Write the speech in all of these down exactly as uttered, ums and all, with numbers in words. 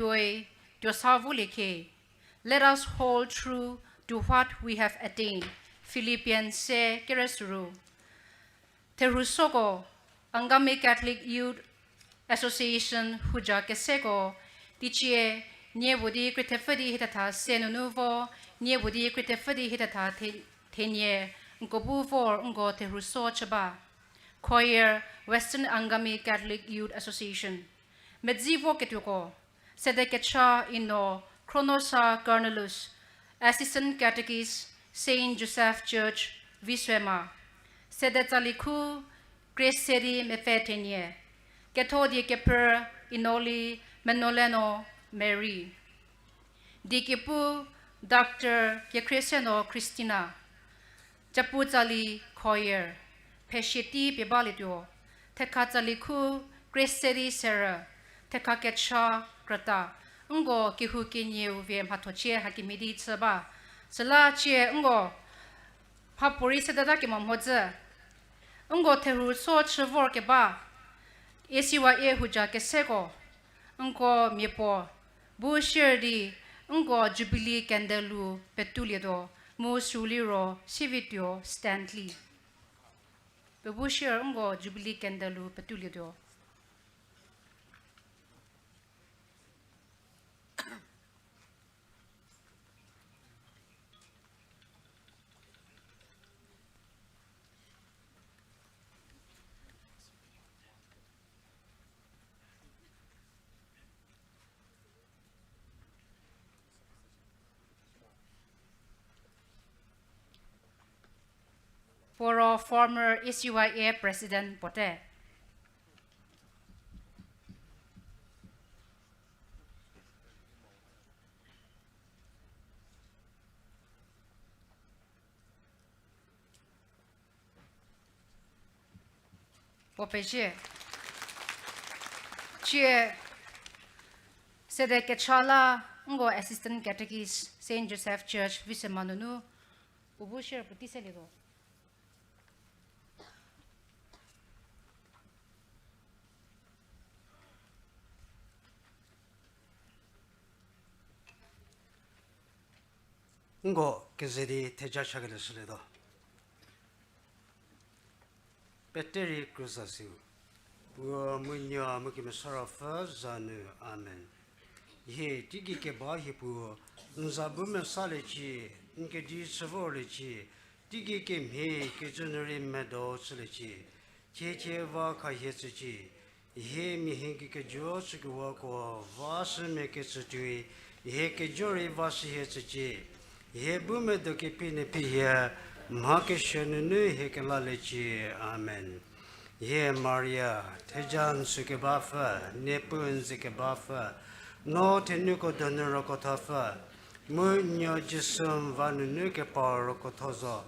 Tuoi, tuosa volie khie. Let us hold true to what we have attained. Philippians se keresüru. Therhusoko, Angami Catholic Youth Association huja keseko, teicie, nie puo di krie thepfü di hiethetha se nunu vo, nie puo di krie thepfü di hiethetha the-, thenie, nko bu vor nko therhuso chü ba. Choir, Western Angami Catholic Youth Association. Medzi voketuoko, sede kecha Ino Chronosa Cornelius, Assistant Catechist, Saint Joseph Church, Visuema. Sede tsali khu Krie se di mepfü thenie. Ketho die kephrü Inoli Menoleno Mary. Die kepu Doctor Kekhrieseno Christina. Capu tsali Choir, pheshie tei pie balietuo, thekha tsali khu Krie se di serü, thekha kecha krüta, nko kehou kenieu vie mhathochie hakemhie di chü ba. Süla cie nko mhapuorei sedeta kemo mhodzü. Nko therhuso chü vorkeba, A C Y A huja keseko, nko mia puo, bu shier di, nko Jubilee candle-u petulietuo, mu sü liro Sivituo Stanley. Puo bu shier nko Jubilee candle-u petulietuo. Puo ro former A C Y A President puote. Puo pezie. Cie sede kecha la nko Assistant Catechist, Saint Joseph Church, Viswema nunu, puo bu shier puotei selietuo. Nko keze di theja chakelie shülietuo. Peterei krüzasiu, Puo mu Nuo mu Kemesa Ruopfü za nu, amen. Hie teigei keba hie Puo, n za bu mesaliecie, n kedi chü vorliecie, teigei kemhie kecü nu rei medo chüliecie, thie thie va khahie tsücie, hie mia hie gei kejo chükewako va shü mia kecü tuoi, hie kejo rei va shü hie tsücie, hie bu medo kepie nu phi hie, mha kesuo nunu hie kelaliecie. Amen. Hie Maria, theja n sükebapfü, Niepuu n ze kebapfü, no thenuko donu rükothapfü, mu n nuo Jisu n va nunu kepar rükotho zo.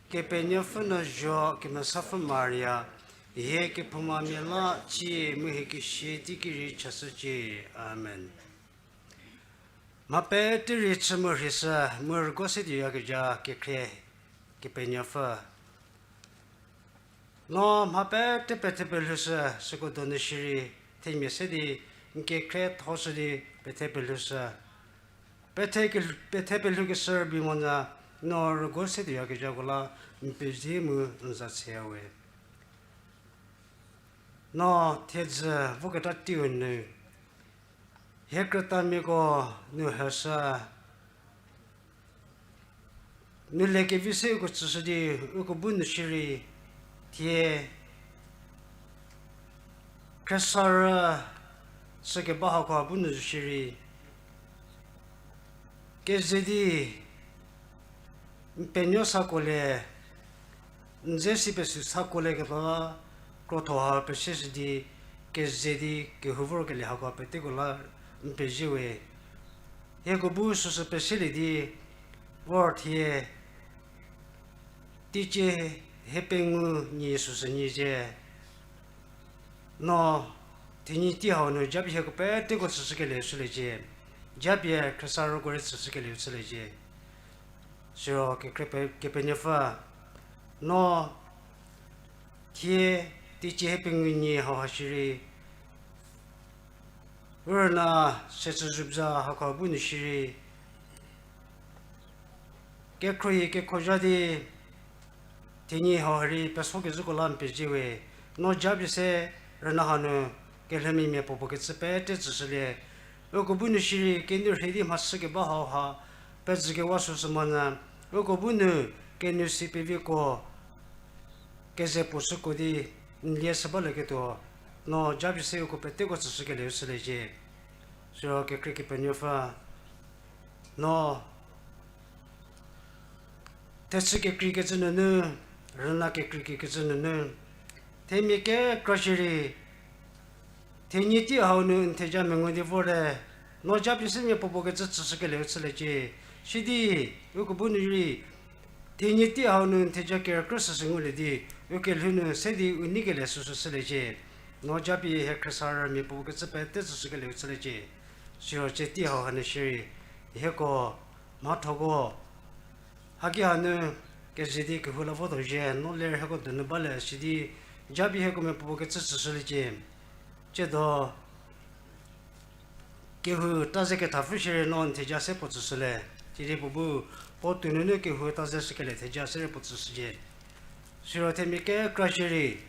Kepenuopfü no zuo kemesapfü Maria, hie kephoumamia la cie mu hie kesia teiki rei chashücie. Amen. Mha pete rei chü mu rheishü, mu rüguo se tuoyakezha kekhrie Kepenuopfü, no mha pete pethe pelhoushü, süko donu shierei themia se di n kekhrie thoshü di pethe pelhoushü. Pethe ke-, pethe pelhoukeshü rübei monyü, no rüguo se tuoyakezhako la n pezie mu n za tseyawe. No thiedzü voketa teiu nu, hie krütamiako nu heshü, nu le kevi se uko tsüshü di, uko bu nu shierei, thie khriesarü sükeba hako bu nu zo shierei, keze di n penuo sakolie, n ze si pesü sakolieketuo la, krotho ha peseshü di, keze di kehou vorkelie hako peteko la n pezie we. Hieko bu süsü peselie di, vor thie, teicie hie pengou nyi süsü nyi zhie. No, thenyi tei hau nu japie hieko peteko tsüshükelie chüliecie. Japie khriesarüko rei tsüshükelie chüliecie. Siro kekhrie pe-, Kepenuopfü, no, thie, teicie hie pengou nyi hauha shierei, U rüna setsü zubza hako bu nu shierei, kekhruohi kekhoja di, thenyi hau harei pesokezhüko la n pezie we, no japie se rüna hanu kelhümia puopuo kecü pete tsüshülie. Uko bu nu shierei kenu rhei di mhachü keba hauha, pezükewa süsü monyü, uko bu nu kenu si peviko, keze puo süko di, n lie shü balieketuo, no japie se uko peteko tsüshükelieu chüliecie. Siro kekrei Kepenuopfü, no thechü kekreikecü nunu, rüna kekreikecü nunu, themia kekra shierei, thenyi tei hau nu n theja mengu di vorte, no japie se mia puopuo kecü tsüshükelieu chüliecie. Sidi, uko bu nu rei, thenyi tei hau nu n theja kerükrü süsü ngulie di, u kelhou nu se di u neikelie süsü chüliecie. No japie hie khriesarümia puopuo kecü pete tsüshükelieu chüliecie. Siro tsie tei hau hanu shierei, hieko mhathoko haki hanu keze di kehou la votuo zhie, no ler hieko donu balie sidi, japie hieko mia puopuo kecü tsüshüliecie. Tsiedo, kehou ta ze kethapfü shierei no n theja se puo tsüshülie. Sidi puo bu, puo tou nunu kehou ta ze shükelie theja se rei puo tsüshücie. Siro themia kekra shierei,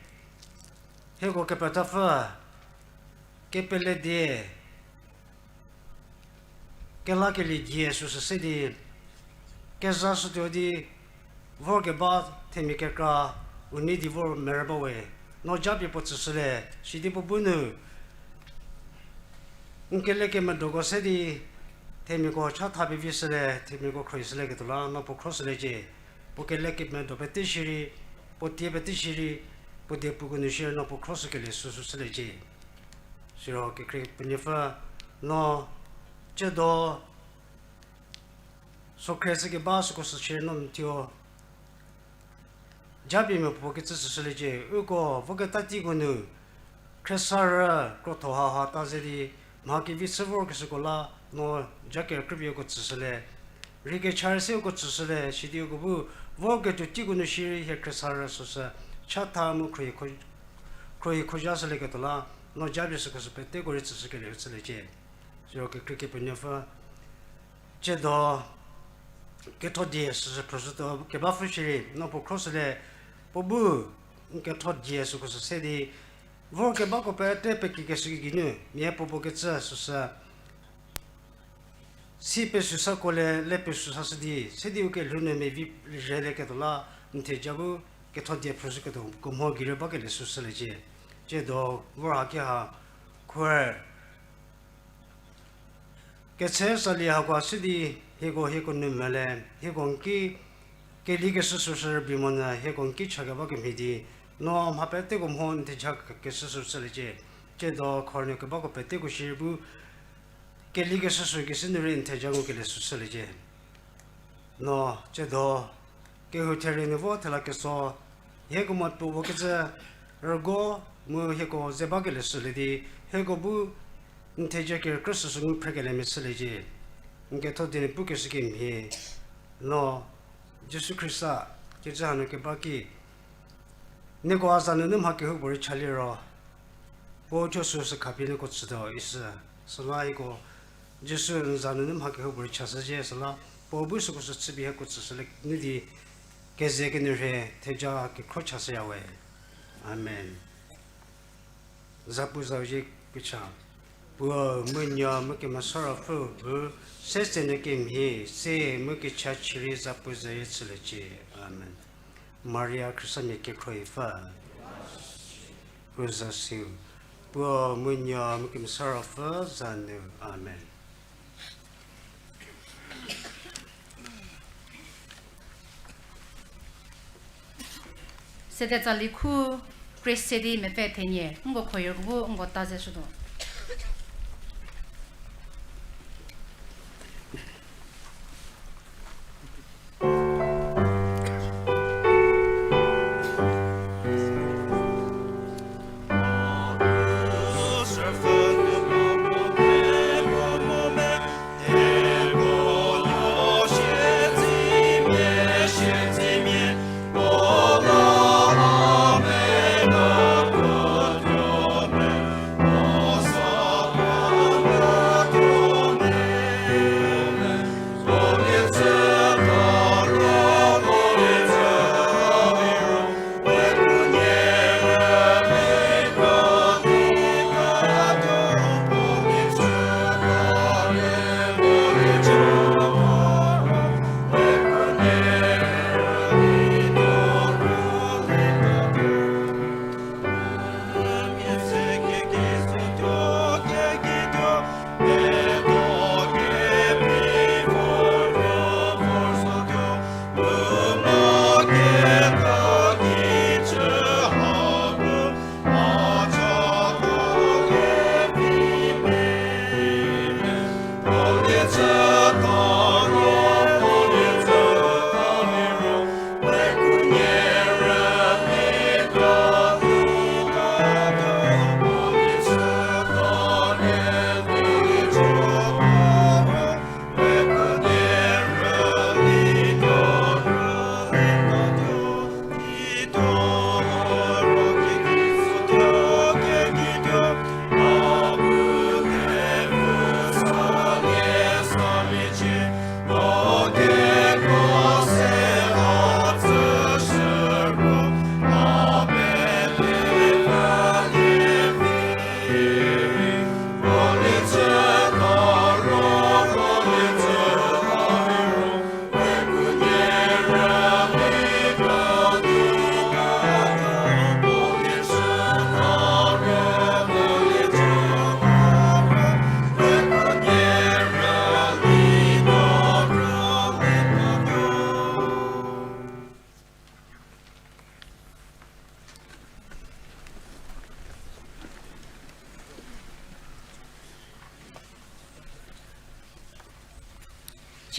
hieko kepethapfü, kepele die, kelakelie die süsü se di, kezashütuo di, vorkeba themia kekra, u nei di vor merü ba we, no japie puo tsüshülie, sidi puo bu nu n kelekemedoko se di, themiako chatha pevi shülie, themiako khruohishülieketuo la no puo khroshüliecie. Puo kelekemedo pete shierei, puo tie pete shierei, puo diepuko nu shierei no puo khroshükelie süsü chüliecie. Siro kekrei Kepenuopfü, no tsiedo, sokhrie chükeba süko sü shierei no n thuo japie mia puopuo kecü tsüshüliecie. Uko voketa teiko nu, khriesarü krotho haha ta ze di, mha kevi chü vorkeshüko la, no ja kerükrüpie uko tsüshülie. Rei kecha rei se uko tsüshülie, sidi uko bu, vorketuo teiko nu shierei hie khriesarü süsü, chatha mu khruohi kho-, khruohi khozha shülieketuo la, no japie süko sü peteko rei tsüshükelieu chüliecie. Siro kekrei Kepenuopfü, tsiedo, ketho die süsü phrüshütuo kebapfü shierei no puo khroshülie, puo bu, n ketho die süko sü se di, vorkebako pete pekikeshü ki geinu mia puopuo kecü süsü, si pesüsako le, le pesüsashü di, se di u kelhou nu mevi rhelieketuo la, n theja bu ketho die phrüshüketuo kemho gei rei bakelie süsüliecie. Tsiedo, vor haki ha, khuer, ketse salie hakoa sü di, hieko hieko nu mele, hieko n ki, kelikeshü süsü rübei monyü hieko n ki chakeba kemhie di, no mha peteko mho n theja keshü süsüliecie. Tsiedo khornu kebako peteko shierei bu, kelikeshü sü keshü nu rei n theja ngukelie süsüliecie. No, tsiedo, kehou therie nu vo thela keso, hieko mo puo vo kecü, rügo, mu hieko ze bakelie sülie di, hieko bu, n theja kerükrü süsü ngu phrekelie mia chüliecie. N ketho die nu pukeshü kemhie, no, Jisu Khrista, kijü hanu keba ki, nieko a za nunu mha kehoupuorei chaliro, puo thuo süsü khapie nieko tsütuo isü, süla hieko, Jisu n za nunu mha kehoupuorei chashüzhie süla, puo bu süko sü chüpie hieko tsüshülie nu di, keze kenu rhie theja kekhro chashüya we. Amen. Zapu zayie kecha. Puo mu Nuo mu Kemesa Ruopfü bu, setse nu kemhie, se mu kechachie rei zapu zayie chüliecie. Amen. Maria Khristamia kekhruohipfü. Puo zasiu. Puo mu Nuo mu Kemesa Ruopfü za nu. Amen. Sede tsali khu, kre se di mepfü thenie, nko khoyie bu nko ta zeshütuo.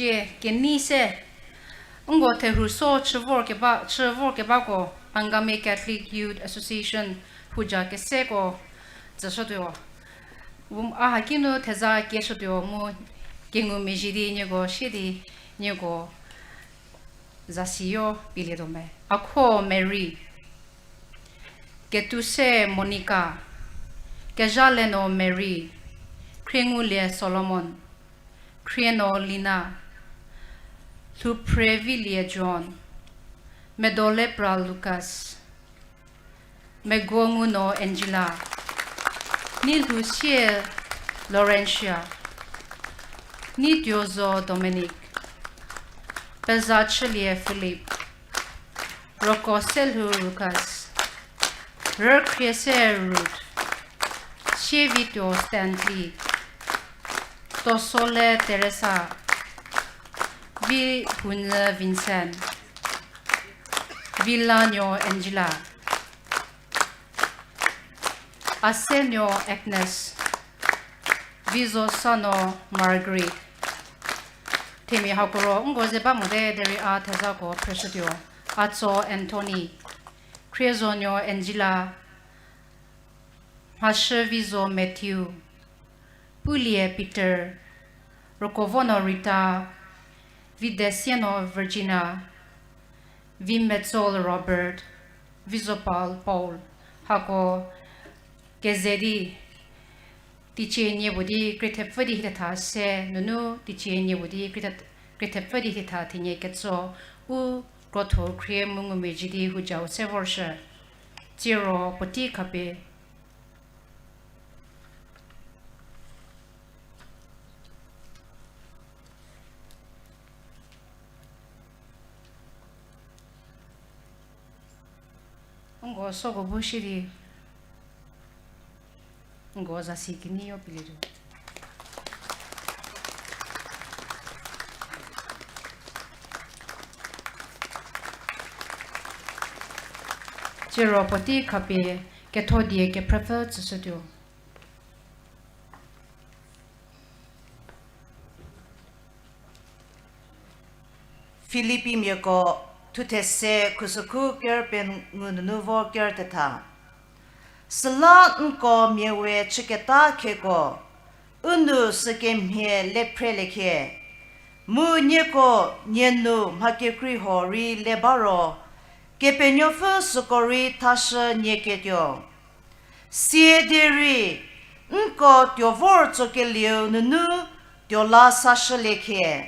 Tie kenei se, nko therhuso chü vorkeba, chü vorkebako Angami Catholic Youth Association huja keseko tsüshütuo. A haki nu theza kieshütuo mu kengumezhie di nieko sie di nieko zasiyo pilietuo me. Akho Mary, Ketuse Monica, Kezhaleno Mary, Khriengulie Solomon, Khrieno Lina, Lhouphrevilie John, Medolepra Lucas, Meguonguno Angela, Neilhousie Laurentia, Neituozo Dominic, Pezachülie Philip, Rokoselhou Lucas, Rükhriese Ruth, Sievituo Stanley, Tosole Teresa, Vihounyü Vincent, Vilanuo Angela, Asenuo Agnes, Vizosano Margaret. Themia hako ro nko ze ba mote derei a thezako phrüshütuo. Atso Anthony, Khriezonuo Angela, Mhashüvizo Matthew, Pulie Peter, Rokovono Rita, Videsieno Virginia, Vimetsol Robert, Vizopal Paul, hako keze di teicie nie puo di krie thepfü di hiethetha se nunu teicie nie puo di krie thepfü di hiethetha thenie ketso u krotho khrie mu ngumezhie di hujau se vorshü. Tsiero puotei khapie nko süko bu shi di nko zasi keneiyo pilietuo. Tsiero puotei khapie ketho die kephrüpfü tsüshütuo. Filipimiako, thuthe se khusükhu ker pengou nunu vo ker thetha. Süla nko mia we chüketa kheko, u nu sükemhie le phreliekhie, mu nieko nie nu mha kekreiho rei le ba ro, Kepenuopfü süko rei thashü nie ketuo. Siederei, nko tuo vor tsokelieu nunu tuo la sashüliekhie.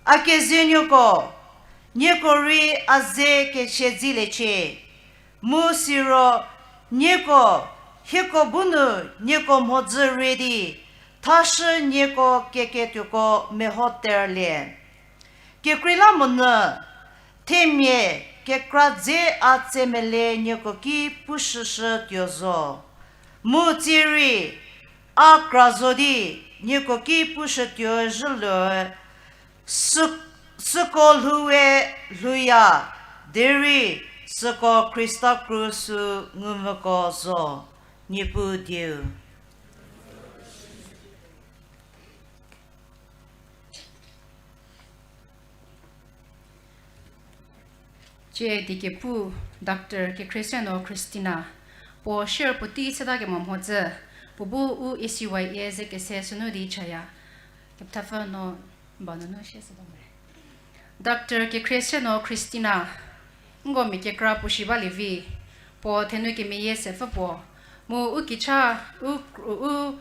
A kezenuoko, nieko rei a ze kesiedziliecie, mu siro nieko hieko bu nu nieko mhodzü rie di thashü nieko keketuoko meho terlie. Kekreilamonyü, themia kekra dze a tsemele nieko ki pushüshütuo zo. Mu tsierei, a kra zo di nieko ki pushütuo zhüluo, sü-, süko lhou we lhouya, derei süko Khrista krusu ngumvüko zo, Niepuu dieu. Tsie diekepu Doctor Kekhrieseno Christina, puo shier puotei seta kemo mhodzü, puo bu u A C Y A ze kese sünu di chaya, kepethapfü no ba nunu shie sü ba mo. Doctor Kekhrieseno Christina, nko mia kekra puo shi balie vi, puo thenu kemeyie sepfü puo, mu u kicha, u, u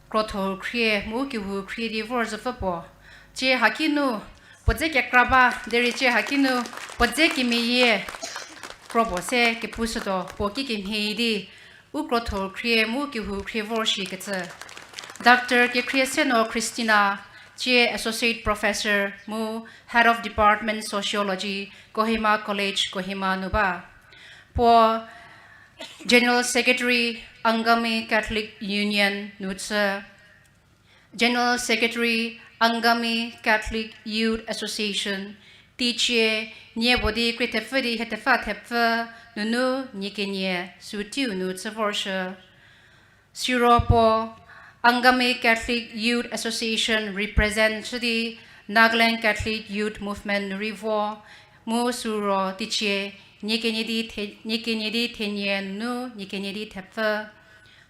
krotho khrie, mu u kehou khrie di vor zhüpfü puo. Tsie haki nu, puo dze kekra ba, derei tsie haki nu, puo dze kemeyie kro puo se kepushütuo, puo kikemhie di, u krotho khrie mu kehou khrie vor shikecü. Doctor Kekhrieseno Christina, tsie Associate Professor mu Head of Department Sociology, Kohima College, Kohima nu ba. Puo General Secretary, Angami Catholic Union nu chü, General Secretary, Angami Catholic Youth Association, teicie nie puo di krie thepfü di hiethepfü thepfü nunu nie kenie sü teiu nu chü vorshü. Siro puo Angami Catholic Youth Association represent chü di Nagaland Catholic Youth Movement nu rei vo, mu süu ro teicie, nie kenie di the-, nie kenie di thenie nu nie kenie di thepfü.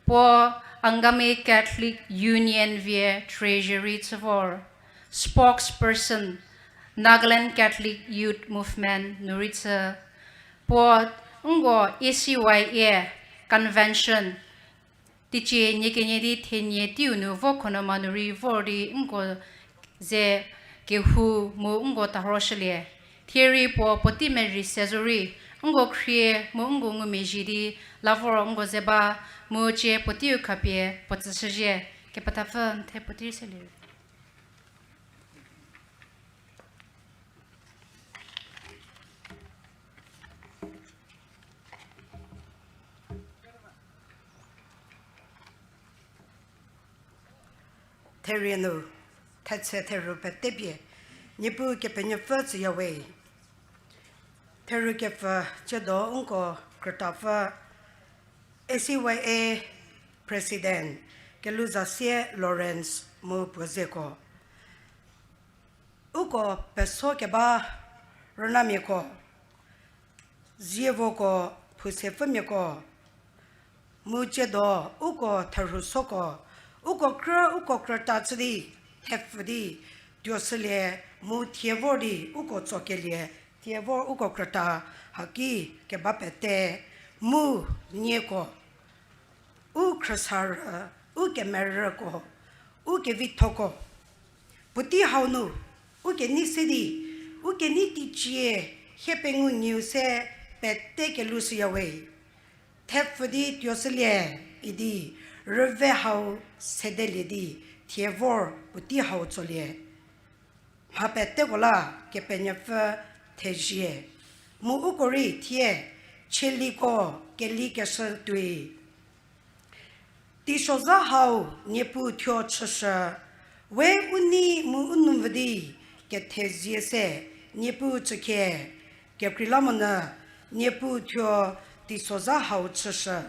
Puo Angami Catholic Union vie treasury chü vor, spokesperson Nagaland Catholic Youth Movement nu rei chü. Puo nko A C Y A convention teicie nie kenie di thenie teiu nu vo khonoma nu rei vor di nko ze kehou mu nko tarhoshülie. Thie rei puo puotei merei se zorei nko khrie mu nko ngumezhie di la vor nko ze ba, mu cie puoteiu khapie puo tsüshüzhie. Kepethapfü n the puotei selie. Therie nu, thetse theru petepie, Niepuu Kepenuopfü tsüyawe. Theru kepfü, tsiedo nko krütapfü, A C Y A President Keluzasie Lawrence mu puo zeko. Uko peso keba rünamiako, zievoko, phousepfümiako, mu tsiedo uko therhusoko, uko krü, uko krüta chü di, thepfü di, tuoshülie, mu thie vor di uko tsokelie, thie vor uko krüta haki keba pete, mu nieko, u khrüsarü, u kemerüko, u kevithoko, puotei hau nu, u kenei se di, u kenei teicie, hie pengou nyieu se pete kelushüyawe. Thepfü di tuoshülie idi, rüve hau sedelie di, thie vor puotei hau tsolie. Mha peteko la Kepenuopfü thezie. Mu uko rei thie, chieliko kelikeshü tuoi. Teisozha hau Niepuu thuo chüshü, we u nei mu u nou vü di kethezie se Niepuu tsükhie, kekreilamonyü Niepuu thuo teisozha hau chüshü.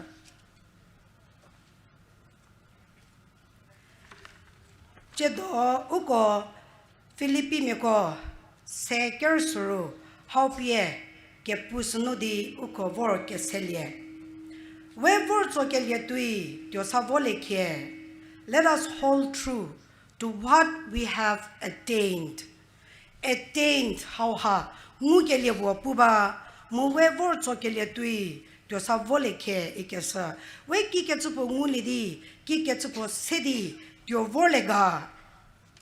Tsiedo uko Filippimiako se kerüsüru hau pie kepu sünu di uko vor keselie. We vor tsokelie tuoi tuosa volie khie. Let us hold true to what we have attained. Attained hauha ngukelie puo pu ba, mu we vor tsokelie tuoi tuosa volie khie ikeshü. We kikecü puo ngulie di, kikecü puo se di, tuo vorlie ga.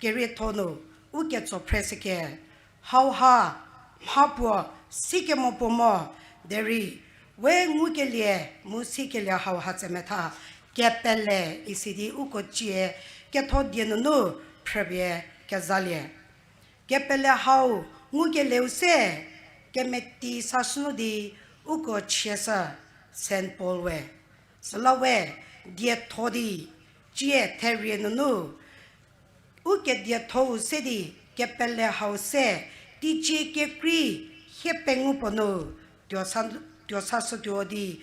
Kerietho nu, u ketso phre sükhe. Hauha, mha puo, sikemo puo mo, derei, we ngukelie, mu sikelie hauha tsemetha, kepele isi di uko cie, ketho die nunu, phrüpie, kezalie. Kepele hau, ngukelieu se, kemeti sashünu di, uko chieshü, Saint Paul we. Süla we, dietho di, cie therie nunu, u kediethou se di, kepele hau se, teicie kekrei, hie pengou puo nu, tuosa, tuosashütuo di,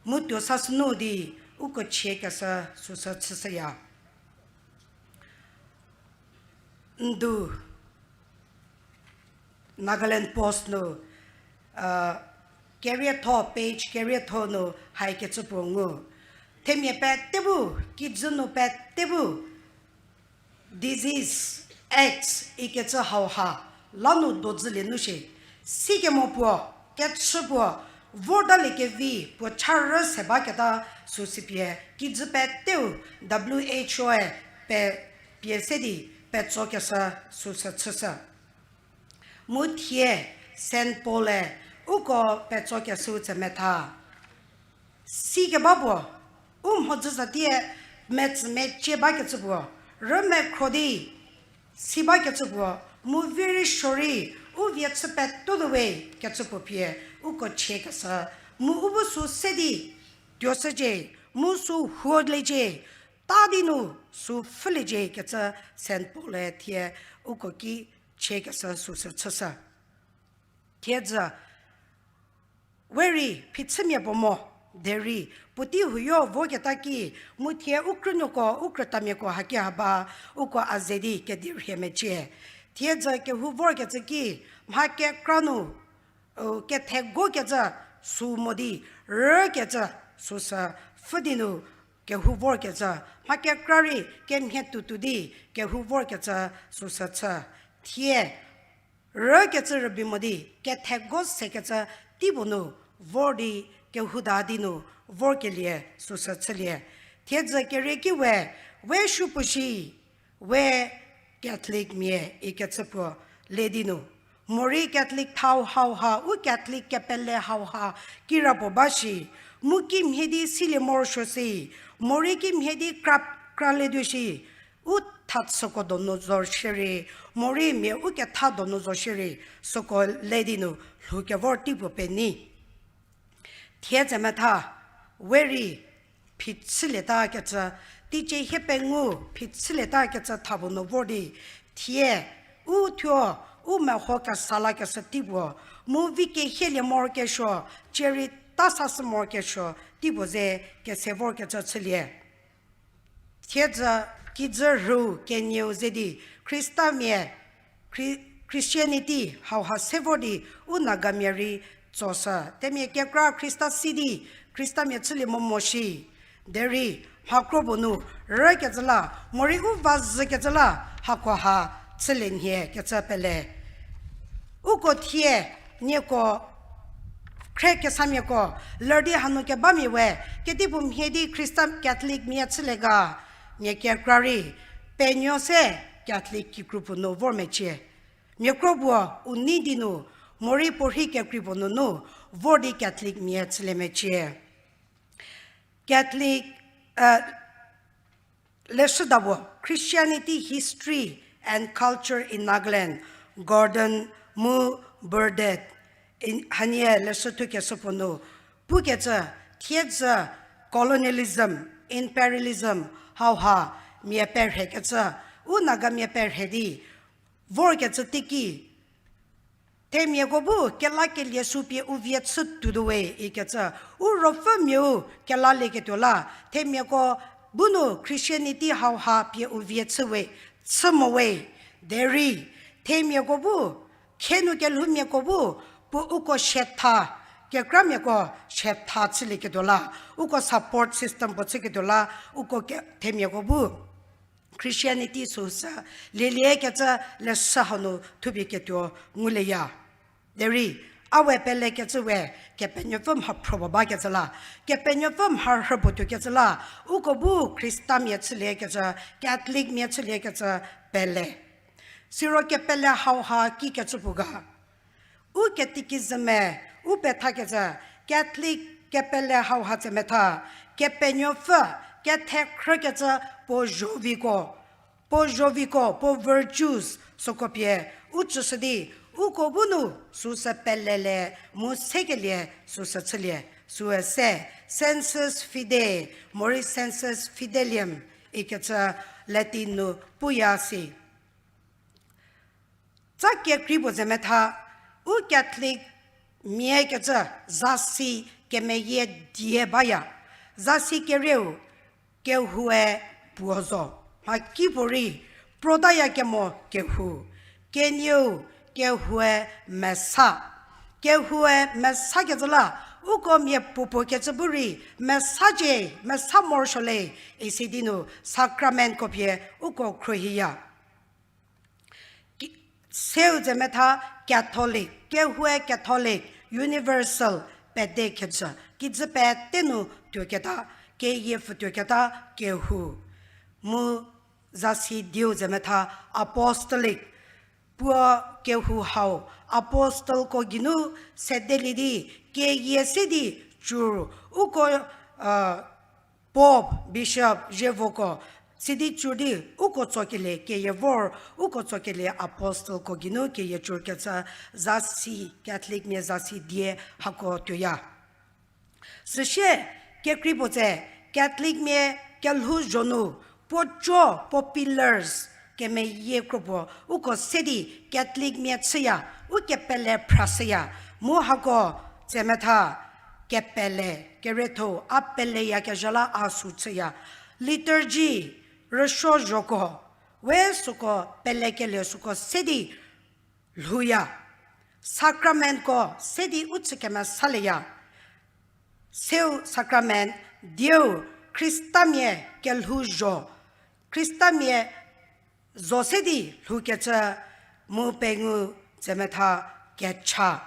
mu tuosashünu di, uko chiekeshü, süsü chüshüya. Ndu, Nagaland Post nu, kerietho, page kerietho nu haikecü puo ngu. Themia pete bu, kijü nu pete bu, disease, X ikecü hauha, lanu dodzülie nu shie. Sikemo puo, kechü puo, vortalie kevi puo charü se baketa süsü pie, kijü peteu W H O-e pe pie se di petsokeshü süsü chüshü. Mu thie Saint Paul-e uko petsokeshü tsemetha. Sikeba puo, u mhodzü zatie metsümecie bakecü puo, rümekhro di si bakecü puo, mu very sorry, u vie chü peto the way kecü puo pie, uko chiekeshü, mu u bu sü se di, tuoshücie, mu sü huoliecie, ta di nu sü pfhüliecie kecü Saint Paul-e thie uko ki chiekeshü süsü chüshü. Thiedzü, we rei phichümia puo mo, derei, puotei huoyo voketa ki, mu thie u krünuoko, u krütamiako haki haba, uko a ze di kedi rhie mecie. Thiedzü kehou vorkecü ki, mha kekra nu, u, kethegokecü sü mo di, rükecü süsü pfhü di nu kehou vorkecü, mha kekra rei kemhie tuotuo di kehou vorkecü süsü chü. Thie, rükecü rübei mo di, kethego sekecü teipuo nu vor di kehouda di nu vorkelie süsü chülie. Thiedzü kerie ki we, we supuo shi, we Catholic mia ikecü puo le di nu. Morei Catholic thau hauha, u Catholic kepele hauha, kirapuo ba shi, mu kimhie di silie morosuo si, morei kimhie di kra, kralietuo shi, u thatsüko donu zo shierei, morei mia u ketha donu zo shierei, süko le di nu lhoukevor teipuo peni. Thiedzü metha, we rei phichülietakecü, teicie hie pengou phichülietakecü thapuo nu vor di, thie, u thuo, u meho kesa lakeshü teipuo, mu vi kehielie morokesuo, cierei tasashü morokesuo teipuo ze kese vorkecü chülie. Thiedzü kijü rhu kenieu ze di Khristamia, Khri-, Christianity hauha se vor di u Nagamia rei tsoshü. Themia kekra Khrista si di Khristamia chülie mo mo shi. Derei mhakro puo nu rükecü la, morei u va zhükecü la, hakoha chülie nhie kecü pele. Uko thie, nieko, khrekesamiako, ler di hanu kebamia we, kedipuo mhie di Christian Catholic mia chülie ga, mia kekra rei, penuo se Catholic kikru puo nu vor mecie. Mia kro puo u nei di nu, morei puorhi kekrei puo nunu, vor di Catholic mia chülie mecie. Catholic, leshüda puo, Christianity, History and Culture in Nagaland, Gordon mu Burdett, hanie leshü thukeshü puo nu, pukecü, thiedzü colonialism, imperialism, hauha, mia perhekecü, u Nagamia perhe di, vorkecü teiki, themiako bu kelakelie sü pie u vie chü tuotuo we ikecü, u ruopfümiau kelalieketuo la, themiako bu nu Christianity hauha pie u vie chü we, chü mo we, derei, themiako bu, khenu kelhoumiako bu, puo uko siatha, kekramiako siatha chülieketuo la, uko support system puo chüketuo la, uko ke-, themiako bu Christianity süsü lieliekecü leshü hanu thupie ketuo ngulieya. Derei, a we pelekecü we Kepenuopfü mhaphro puo bakecü la, Kepenuopfü mharhü puo tuokecü la, uko bu Khristamia chüliekecü, Catholicmia chüliekecü pele. Siro kepele hauha kikecü puo ga. U catechism-e, u pethakecü, Catholic kepele hauha tse metha, Kepenuopfü, kethekhrükecü puo zhoviko, puo zhoviko, puo virtues süko pie, u tsüshü di, uko bu nu süsü pelele mu sekelie süsü chülie, süe se, sensus fidei, morei sensus fidelium, ikecü Latin nu puya si. Tsa kekrei puo ze metha, u Catholic mia kecü zasi kemeyie die baya, zasi kerieu kehoue puo zo, mhakipuorei, protaya kemo kehou, kenieu kehoue mesa. Kehoue mesa kecü la, uko mia puopuo kecü bu rei, mesacie, mesa morosuo le, isi di nu sacramentko pie uko khruohiya. Ki-, seu ze metha Catholic, kehoue Catholic, universal, pede kecü, kijü pete nu tuoketa, keyie pfü tuoketa, kehou. Mu zasi dieu ze metha apostolic, puo kehou hau, apostleko geinu sedelie di, keyie se di cur, uko, pope, bishop, zievoko, sidi cur di, uko tsokelie keyie vor, uko tsokelie apostleko geinu keyie cur kecü zasi, Catholicmia zasi die hako tuoya. Süsie, kekrei puo tse, Catholicmia kelhouzho nu, puo co, puo pillars, kemeyie kro puo, uko se di Catholicmia chüya, u kepele phrashüya, mu hako tse metha, kepele, kerietho, a peleyakezha la a sü chüya, liturgy, rüsuo zhoko, We süko pelekelie süko se di lhouya. Sacramentko se di u chü kemesalieya. Seu sacrament dieu Khristamia kelhouzho, Khristamia zo se di lhoukecü mu pengou tsemetha kecha.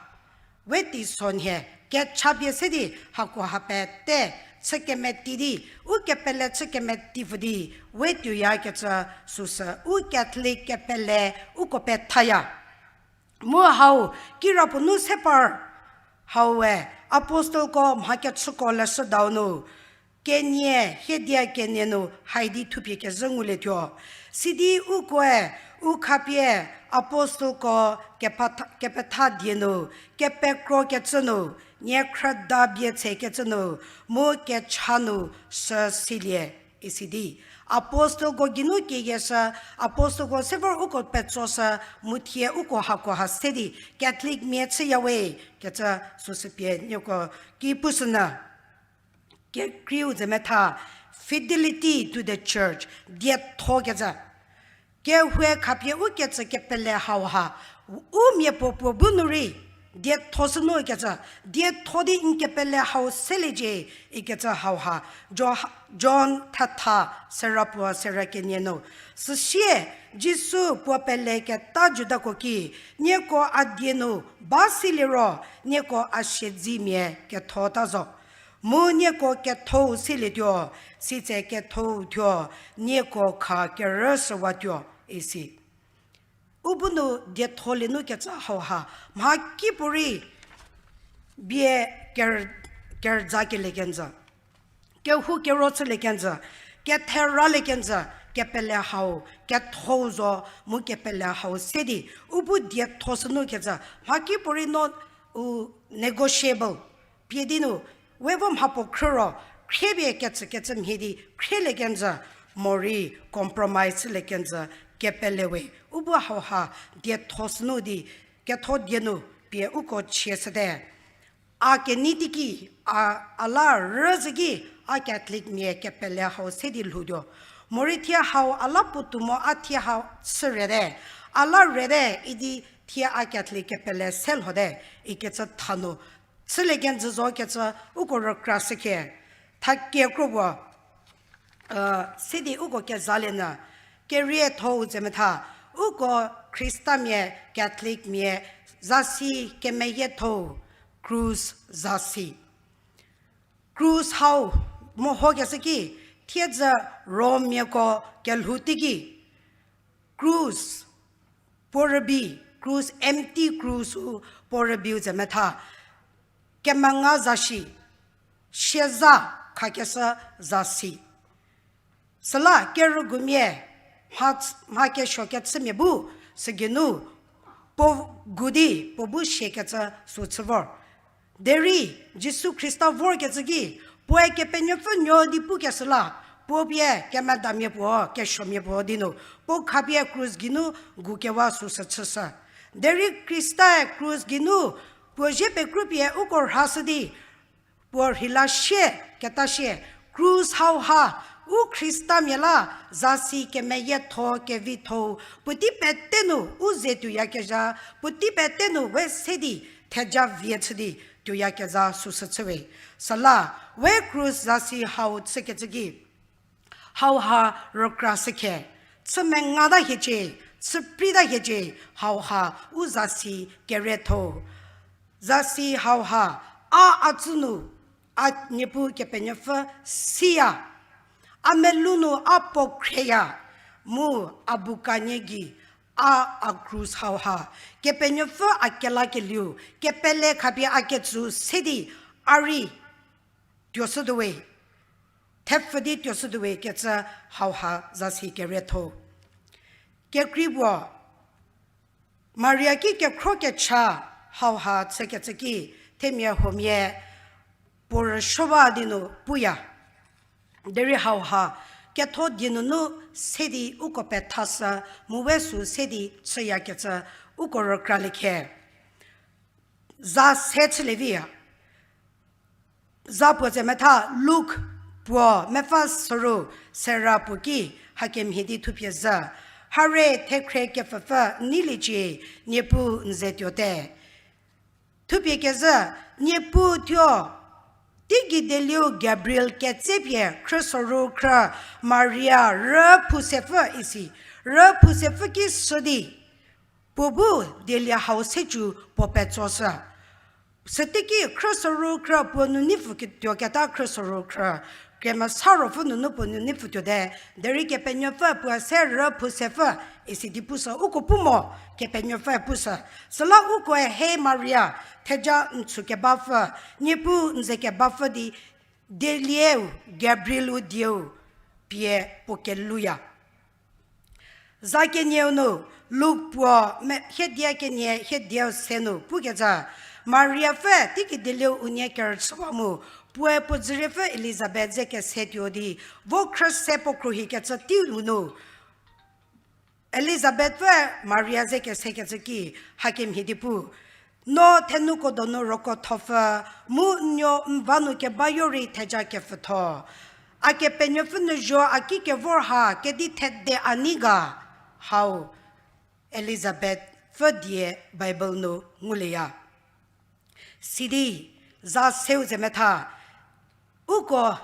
We teisonhie kecha pie se di hakoha pete chü kemeti di, u kepele chü kemeti pfü di, we tuoyakecü süsü u Catholic kepele uko pethaya. Mu hau kirapuo nu se par, hau we apostleko mha kechüko leshüdau nu, kenie hiedia kenie nu hai di thupie kezhü ngulietuo. Sidi ukoe u khapie apostleko kepetha, kepetha die nu, kepekrokecü nu, niekhrüda bie tsekecü nu, mu kecha nu sü silie isi di. Apostleko geinu kiyieshü, apostleko se vor uko petsoshü, mu thie uko hakoha se di Catholic mia chüya we, kecü süsü pie nieko ki pushünyü. Kekreiu zemetha, fidelity to the church, diethokecü. Kehou khapie ukecü kepele hauha, u miapuo puo bu nu rei dietho sünu kecü, dietho di n kepele hau seliecie, ikecü hauha, Jo-, John thetha, sera puo sera kenie nu. Süsie, Jisu puo peleketa Judako ki, nieko a die nu ba siliro, nieko a siedzemia kethota zo. Mu nieko kethou silietuo, sitse kethou thuo, nieko kha kerüshüwatuo, isi. U bu nu dietholie nu kecü hauha, mhakipuorei bie ker-, kerüzakelie kenjü. Kehou kero chülie kenjü, ketheralie kenjü, kepele hau, kethou zo, mu kepele hau se di, u bu dietho sünu kecü, mhakipuorei no u negotiable pie di nu, we vo mhapuo khrü ro, khriepie kecükecü mhie di khrielie kenjü, morei compromise chülie kenjü, kepele we, u bu hauha dietho sünu di, ketho die nu pie uko chie shüte. A kenei teiki, a, a la rüzhü ki, a Catholic mia kepele hau se di lhoutuo. Morei thie hau a la puotou mo a thie hau chü rüte, a la rüte idi thie a Catholic kepele se lhote, ikecü tha nu chülie kenjü zo kecü uko rükra shükhie. Thakie kro puo, se di uko kezalie nyü, kerietho-u zemetha, uko Khristamia, Catholic mia, zasi kemeyietho-u, krus zasi. Krus hau mehokeshü ki, thiedzü Rommiako kelhou teiki, krus puo rübei, krus, empty krus-u puo rübeiu zemetha, kemenga zasi, sieza khakeshü zasi. Süla kerügumia, mha, mha kesuo kechümia bu, sügeinu, puo gu di, puo bu siakecü sü chü vor. Derei, Jisu Khrista vorkecü ki, puoe Kepenuopfü nuo di pukeshü la, puo pie kemedamia puo, kesuomia puo di nu, puo khapie krus geinu gukewa süsü chüshü. Derei Khristae krus geinu, puo zie pekrupie uko rhashü di, puo rheila sie, keta sie, krus hauha, u Khristamia la, zasi kemeyietho, kevitho, puotei pete nu, u ze tuoyakezha, puotei pete nu, we se di, theja vie chü di, tuoyakezha süsü chüwe. Süla, we krus zasi hau chükecü ki, hauha rükra shükhe, chü mengata hiecie, chü prita hiecie, hauha u zasi kerietho. Zasi hauha, a a tsü nu, a Niepuu Kepenuopfü siya, a melou nu a puo khrieya, mu a bu kanie gei, a a krus hauha, Kepenuopfü a kelakelieu, kepele khapie a ketsü se di, a rei tuoshütuowe, thepfü di tuoshütuowe kecü hauha zasi kerietho. Kekrei puo, Maria ki kekhro kecha hauha chükecü ki, themia huomia puo rüsuoba di nu puya. Derei hauha, ketho die nunu se di uko pethashü, mu we sü se di chüyakecü uko rükraliekhe. Za se chülieviya. Za puo tse metha Luk puo mepfü suru sera puo ki hakemhie di thupie zhü. Hare thekhre kepfhüpfü n neiliecie, Niepuu n ze tuote. Thupie kezhü, Niepuu thuo, teigei dielieu Gabriel ketsepie khrüsoru khrü Maria rüphu sepfü isi, rüphu sepfü ki shü di, puo bu dielie hau se cü puo petsoshü. Süteiki khrüsoru khrü puo nu neipfü tuoketa khrüsoru khrü, Kemesa Ruopfü nunu puo nu neipfü tuote, derei Kepenuopfü puo se rüphu sepfü isi di pushü, uko pu mo, Kepenuopfü pushü. Süla ukoe he Maria, theja n chükebapfü, Niepuu n ze kebapfü di, dielieu Gabriel-u dieu pie puo kelouya. Za kenieu nu, Luk puo, hiedia kenie hiedieu se nu pukecü, Mariapfü teigei dielieu unie kerüchüwa mu, puoe puo dzüriepfü Elizabeth ze kese tuo di, vo khrüse puo khruohikecü teiu nu, Elizabethpfü Maria ze kesekecü ki, hakemhie di pu, no thenuko donu roko thopfü, mu n nuo n va nu kebayo rei theja kepfütho. A Kepenuopfü nu zuo a ki kevor ha kedi thede a nei ga, hau Elizabethpfü die Bible nu ngulieya. Sidi, za seu ze metha, uko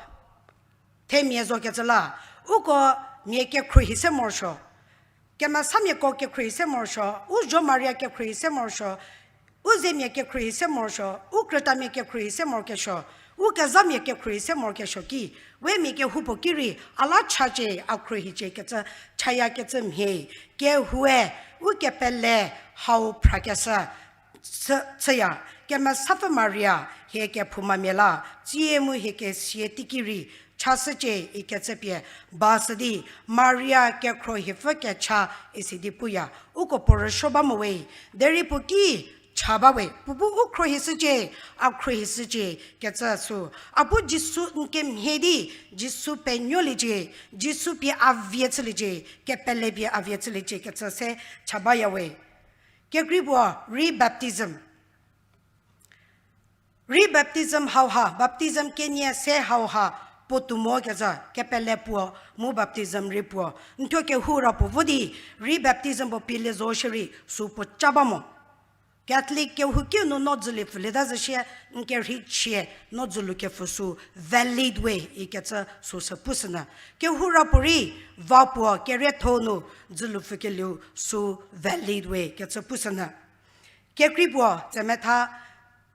themia zokecü la, uko mia kekhruohi se morosuo, kemesamiako kekhruohi se morosuo, u zuo Maria kekhruohi se morosuo, u zemia kekhruohi se morosuo, u krütamia kekhruohi se morokesuo, u kezhamia kekhruohi se morokesuo ki, we mia kehoupuo ki rei a la chacie, a khruohicie kecü, chayakecü mhie, kehoue, u kepele hau phrakeshü chü-, chüya, Kemesapfü Maria hie kephoumamia la, tsie mu hie kesia teiki rei chashücie ikecü pie ba shü di, Maria kekhruohipfü kecha isi di puya, uko puo rüsuo ba mo we, derei puo ki cha ba we, puo bu u khruohishücie, a khruohishücie kecü sü, a bu Jisu n kemhie di, Jisu penuoliecie, Jisu pie a vie chüliecie, kepele pie a vie chüliecie kecü se cha baya we. Kekrei puo, rebaptism. Rebaptism hauha, baptism kenie se hauha, puotou mo kezha, kepele puo, mu baptism rei puo. N thuo kehou ra puo vo di, rebaptism puo pielie zo shierei, sü puo cha ba mo. Catholic kehouki nu no dzülu pfülieta zhü shie, n kerhei chie, no dzülu kepfü sü valid way ikecü sü sü pushünyü. Kehou ra puorei, va puo kerietho nu dzülu pfükelieu sü valid way kecü pushünyü. Kekrei puo, tsemetha,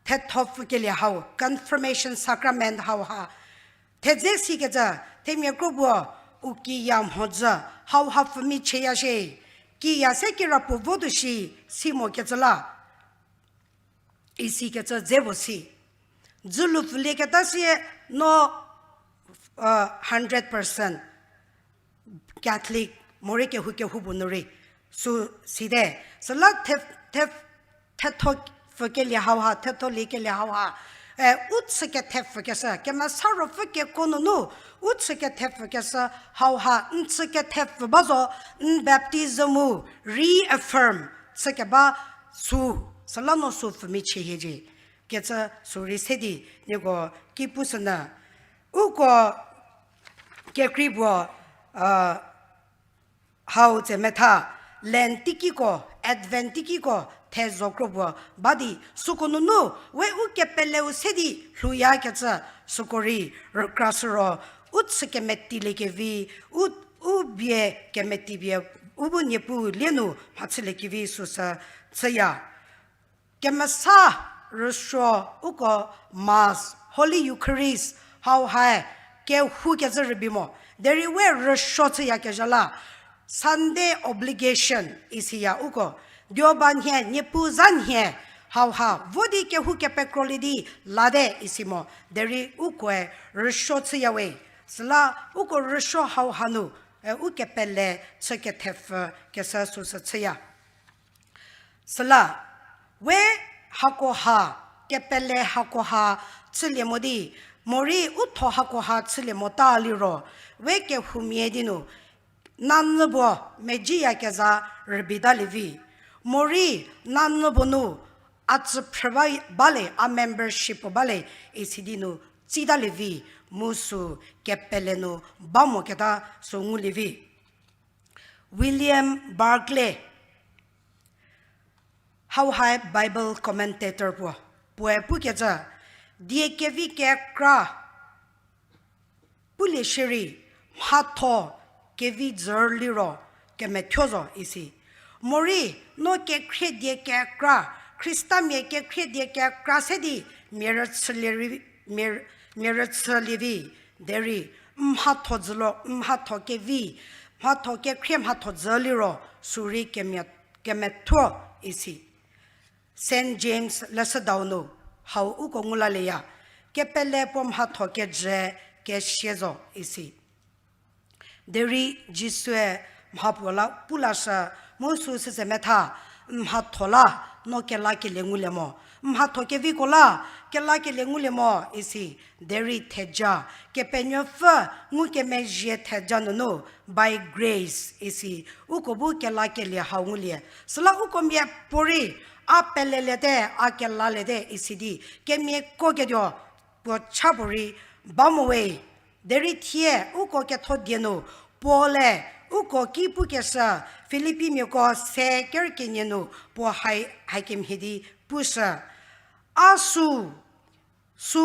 thetho pfükelie hau, confirmation sacrament hauha. Thedze sikecü, themia kro puo, u kiya mhodzü, hauha pfümi chüya shie, kiya se kira puo votuo shi, si mokecü la, isikecü dze puo si. Dzülu pfülieketa sie no, uh, hundred percent Catholic, morei kehou kehoupuo nu rei, sü site. Süla the, the, thetho pfükelie hauha, thetho liekelie hauha, e, u chü kethepfükeshü, Kemesa Ruopfü kekuo nunu, u chü kethepfükeshü hauha, n chü kethepfü ba zo, n baptism-u reaffirm chükeba sü, süla no sü pfümi chie hiecie kecü sü rei se di, nieko ki pushünyü. Uko kekrei puo, uh, hau tsemetha, Lent teikiko, Advent teikiko, thezho kro puo, ba di, süko nunu, we u kepeleu se di, lhouyakecü, süko rei, rükrashü ro, u chü kemetiliekevi, u, u bie kemeti pie, u bu Niepuu lie nu mhachüliekevi süsü chüya. Kemesa rüsuo uko Mass, Holy Eucharist, hauhae kehou kezhü rübei mo. Derei we rüsuo chüyakezha la, Sunday obligation isiya uko. Deoba nhie, Niepuu za nhie, hauha vo di kehou kepekrolie di late isi mo. Derei ukoe rüsuo chüya we. Süla uko rüsuo hauha nu, e, u kepele chü kethepfü keshü süsü chüya. Süla, we hakoha, kepele hakoha chülie mo di, morei u tho hakoha chülie mota liro, we kehoumia di nu, nanyü puo medziyakezha rübeitalie vi. Morei nanyü puo nu, a tsüphrü ba, bale, a membership puo bale, isi di nu, tsitalie vi, mu sü kepele nu, ba moketa sü ngulie vi. William Barclay, hau hai Bible commentator puo, puoe pukecü, die kevi kekra pulie shierei, mhatho kevi dzür liro kemethuo zo isi. Morei, no kekhrie die kekra, Khristamia kekhrie die kekra se di mia rüchülie rei, mia, mia rüchülie vi, derei, mhatho dzülo, mhatho kevi, mhatho kekhrie mhatho dzü liro, sürei kemia, kemethuo isi. Saint James leshüdau nu, hau uko ngulalieya, kepele puo mhatho kejü kesia zo isi. Derei Jisue mha puo la, pu lashü, mu sü süse metha, mhatho la, no kelakelie ngulie mo. Mhatho keviko la, kelakelie ngulie mo isi, derei theja, Kepenuopfü ngukemezhie theja nunu, by grace isi, uko bu kelakelie hau ngulie. Süla uko miapuorei, a peleliete, a kelaliete isi di, kemiako ketuo, puo cha puorei, ba mo we. Derei thie, uko ketho die nu, Paul-e, uko ki pukeshü, Filippimiako se ker kenie nu, puo hai, haikemhie di pushü. A sü, sü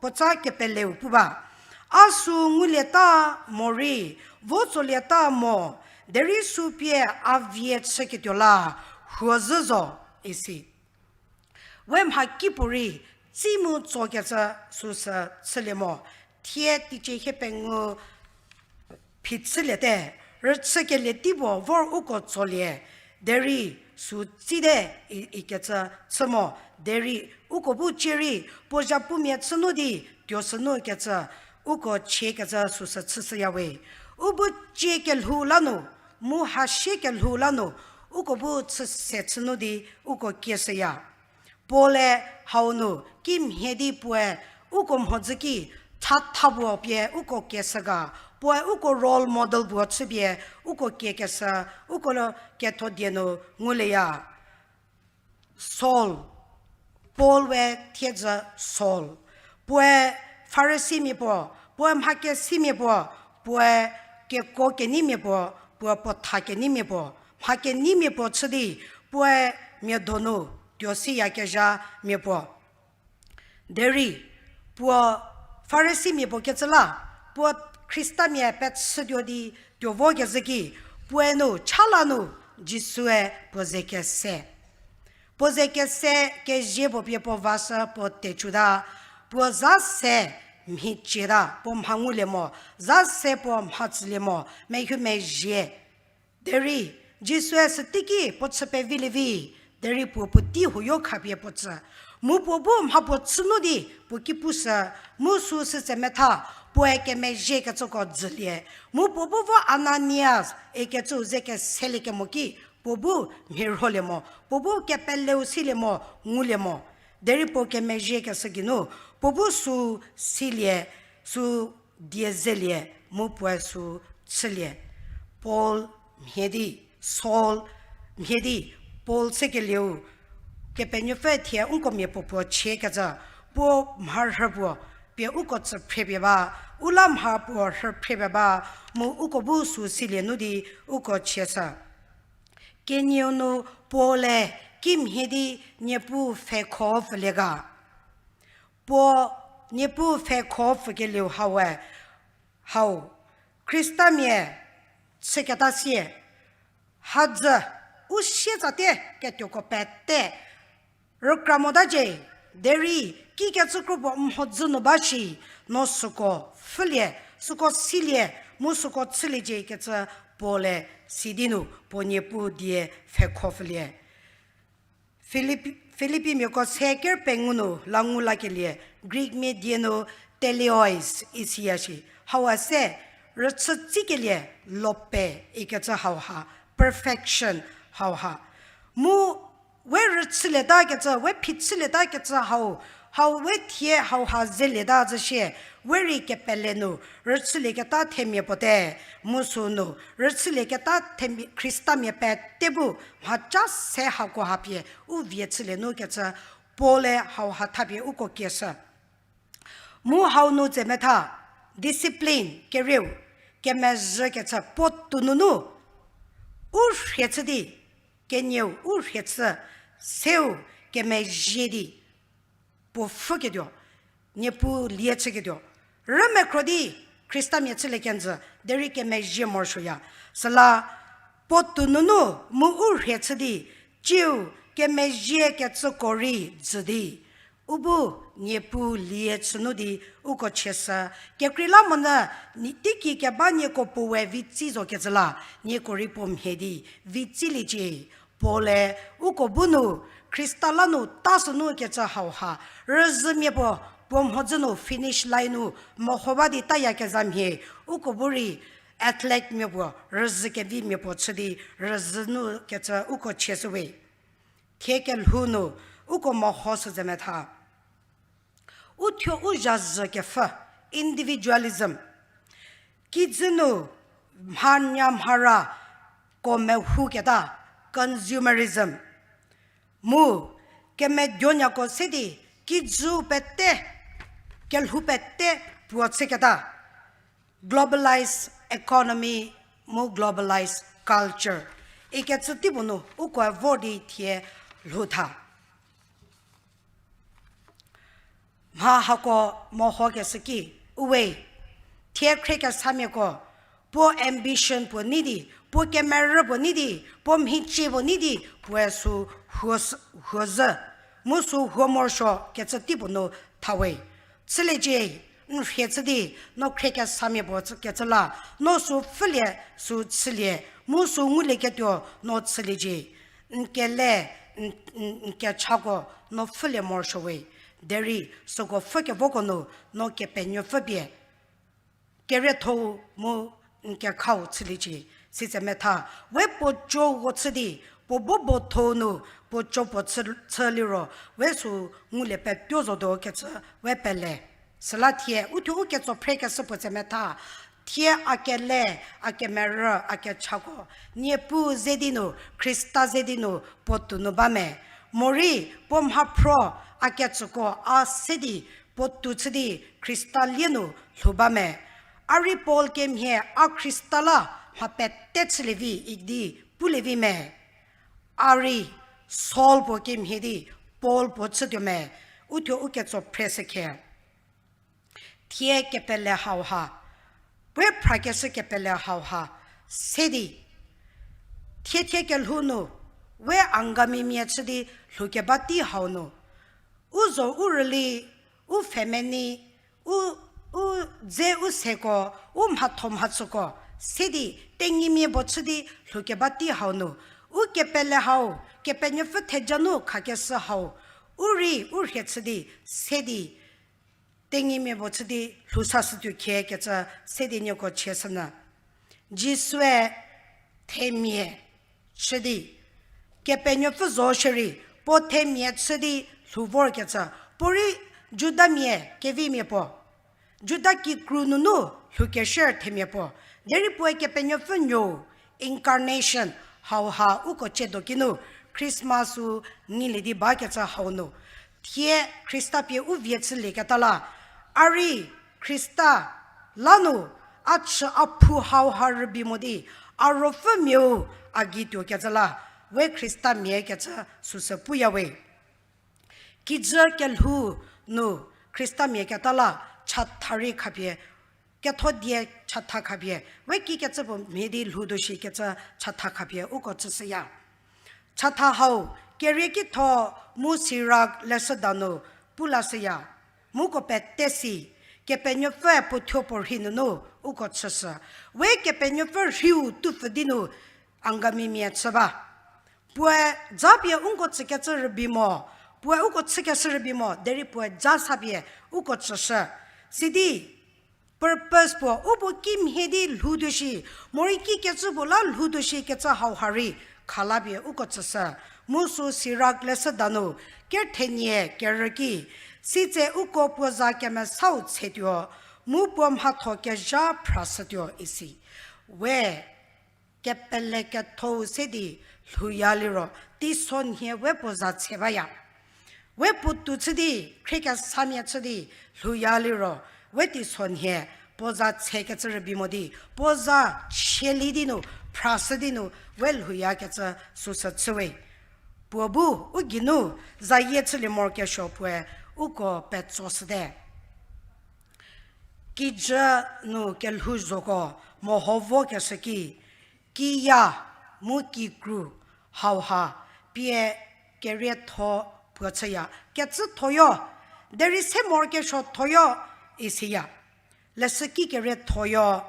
puotsa kepeleu pu ba. A sü ngulieta morei, vo tsolieta mo, derei sü pie a vie chüketuo la, huo zhü zo, isi. We mhakipuorei, tsi mu tsokecü süsü chülie mo, thie teicie hiepengou phichüliete, rüchükelie tei puo vor uko tsolie, derei sü tsite i-, ikecü chü mo, derei uko bu cie rei, puo zhapumia chünu di, tuo sünu kecü, uko chiekecü süsü chüshüya we. U bu cie kelhou la nu, mu hasie kelhou la nu, uko bu chüse chünu di, uko kieshüya. Paul-e hau nu kimhie di puoe uko mhodzü ki thatha puo pie uko kieshü ga, puoe uko role model puo chüpie uko kiekeshü, uko ketho die nu ngulieya. Saul, Paul we thiedzü Saul, puoe Farisimia puo, puoe mhakesimia puo, puoe kekuo keneimia puo, puoe puo tha keneimia puo, mha keneimia puo chü di, puoe mia donu tuo siyakezha mia puo. Derei, puo Farisimia puo kecü la, puo Khristamia pechütuo di tuo vokezhü ki, puoe nu cha la nu Jisue puo ze kese. Puo ze kese kezie puo pie puo vashü puo tecuta, puo za se mhicieta, puo mha ngulie mo, za se puo mha tsülie mo, mehumezhie. Derei, Jisue süteiki puo chü pevilie vi, derei puo puotei huoyo khapie puo tsü. Mu puo bu mha puo chünu di puo ki pushü, mu sü sütse metha, puoe kemezhiekecüko dzülie. Mu puo bu vo Ananias ikecüu ze keseliekemo ki, puo bu mhirholie mo, puo bu kepeleu silie mo, ngulie mo. Derei puo kemezhiekeshü geinu, puo bu sü silie, sü die zelie, mu puoe sü chülie. Paul mhie di, Saul mhie di, Paul sekelieu, Kepenuopfü thie uko mia puo puo chiekecü, puo mharhü puo, pie uko tsü phriepie ba, u la mha puo rhü phriepie ba, mu uko bu sü silie nu di uko chieshü. Kenieu nu Paul-e kimhie di Niepuu pfhekho pfülie ga. Puo Niepuu pfhekho pfükelieu haue, hau, Khristamia chüketa sie, hadzü, u sie tsate ketuoko pete rükra motacie, derei kikecü kro puo mhodzü nu ba shi, no süko pfhülie, süko silie, mu süko chüliecie kecü Paul-e sidi nu puo Niepuu die pfhekho pfülie. Filipi, Filipimiako se ker pengou nu la ngu lakelie, Greek mia die nu teleos isiya shi. Haua se, rüchü tsikelie, lope ikecü hauha, perfection hauha. Mu we rüchülieta kecü, we phichülieta kecü hau, hau we thie hauha zelieta zhü shie, we rei kepele nu, rüchülieketa themia puo te, mu sünu, rüchülieketa themia, Khristamia pete bu, mhaca se hako hapie, u vie chülie nu kecü, Paul-e hauha thapie uko kieshü. Mu hau nu tse metha, discipline, kerieu, kemezhükecü puo tou nunu, u rhie chü di, kenieu u rhie chü, seu kemezhie di, puo pfhüketuo, Niepuu lie chüketuo, rümekhro di Khristamia chülie kenjü, derei kemezhie morosuoya. Süla puotou nunu mu u rhie chü di, ciu kemezhie kecüko rei jü di, u bu Niepuu lie chü nu di uko chieshü, kekreilamonyü, teiki keba nieko puo we vitsi zokecü la, nieko rei puo mhie di vitsiliecie. Paul-e uko bu nu, Khrista la nu ta sünu kecü hauha, rüzhümia puo, puo mhodzü nu finish line nu meho ba di tayakezha mhie, uko bu rei athletemia puo, rüzhü kevimia puo chü di rüzhü nu kecü uko chieshüwe. Thie kelhou nu, uko meho sü zemetha. Uthuo u zhazhü kepfhü, individualism. Kijü nu mhanya mhara ko mehouketa, consumerism. Mu kemeduonyako se di kijü pete, kelhou pete puo chüketa, globalized economy mu globalized culture ikecü teipuo nu uko vor di thie lhou tha. Mha hako mehokeshü ki, uwe, thie khriekesamiako, puo ambition puo nei di, puo kemerü puo nei di, puo mhicie puo nei di, puoe sü huo zhü, mu sü huo morosuo kecü teipuo nu thawe. Chüliecie, n rhie chü di, no khriekesamia puo kecü la, no sü pfhülie, sü chülie, mu sü ngulieketuo no chüliecie. N kele, n, n, n kechako no pfhülie morosuowe. Derei süko pfhükevoko nu no Kepenuopfü pie kerietho-u mu n kekhau chüliecie, sitse metha. We puo co-u chü di, puo bo botho-u nu puo co puo chü, chü liro, we sü ngulie petuo zotuo kecü we pele. Süla thie uthuo u ketso phrekeshü puo tse metha. Thie a kele, a kemerü, a kechako, Niepuu ze di nu, Khrista ze di nu puo tou nu ba me? Morei puo mhaphro, a ketsüko a se di puo tou chü di Khrista lie nu lhou ba me? A rei Paul kemhie a Khrista la mha pete chülie vi idi pulie vi me? A rei Saul puo kemhie di Paul puo chütuo me? Uthuo u ketso phre sükhe. Thie kepele hauha, we phrakeshü kepele hauha se di, thie thie kelhou nu, we Angamimia chü di lhoukeba tei hau nu, u zo u rüli, u pfhemenei, u, u dze u seko, u mhatho mhatsüko se di, tenyimia puo chü di lhoukeba tei hau nu, u kepele hau, Kepenuopfü theja nu khakeshü hau, u rei u rhie chü di se di, tenyimia puo chü di lhou sashütuo khie kecü se di nieko chieshünyü. Jisue themia chü di, Kepenuopfü zo shierei, puo themia chü di lhou vorkecü, puorei Judamia kevimia puo, Juda kikru nunu lhoukeshü themia puo, derei puoe Kepenuopfü nuou, incarnation, hauha uko ciedo kinu, Christmas-u ngilie di bakecü hau nu, thie Khrista pie u vie chülieketa la, a rei Khrista la nu a chü a phu hauha rübei mo di, a ruopfümiau a gei tuokecü la, we Khristamia kecü süsü puyawe. Kijü kelhou nu Khristamia keta la chatha rei khapie, ketho die chatha khapie, we kikecü puo mhie di lhoutuo shi kecü chatha khapie uko chüshüya. Chatha hau, kerie kitho mu Sirak leshüda nu pu lashüya. Mu uko pete si, Kepenuopfüe puo thuo puo rhei nunu uko chüshü. We Kepenuopfü rheiu tupfü di nu Angamimia chü ba. Puoe japie uko tsükecü rübei mo, puoe uko chükeshü rübei mo, derei puoe ja sapie uko chüshü. Sidi, purpose puo, u puo kimhie di lhoutuo shi, morei kikecü puo la lhoutuo shi kecü hauha rei khalapie uko chüshü. Mu sü Sirak leshüda nu, kerthenie kerü ki, sitse uko puo za kemesau tsetuo, mu puo mhatho kezha phrashütuo isi. We, kepele ketho-u se di lhouya liro, teisonhie we puo za tse baya. We puotou chü di, khriekesamia chü di lhouya liro, we teisonhie puo za tsekecü rübei mo di, puo za chielie di nu, phrashü di nu we lhouyakecü süsü chüwe. Puo bu u geinu zayie chülie morokesuo puoe uko petsoshüte. Kijü nu kelhouzhoko meho vokeshü ki, kiya mu kikru hauha pie kerietho puo chüya. Kecü thoyo, derei se morokesuo thoyo, isiya. Leshüki keriethoyo,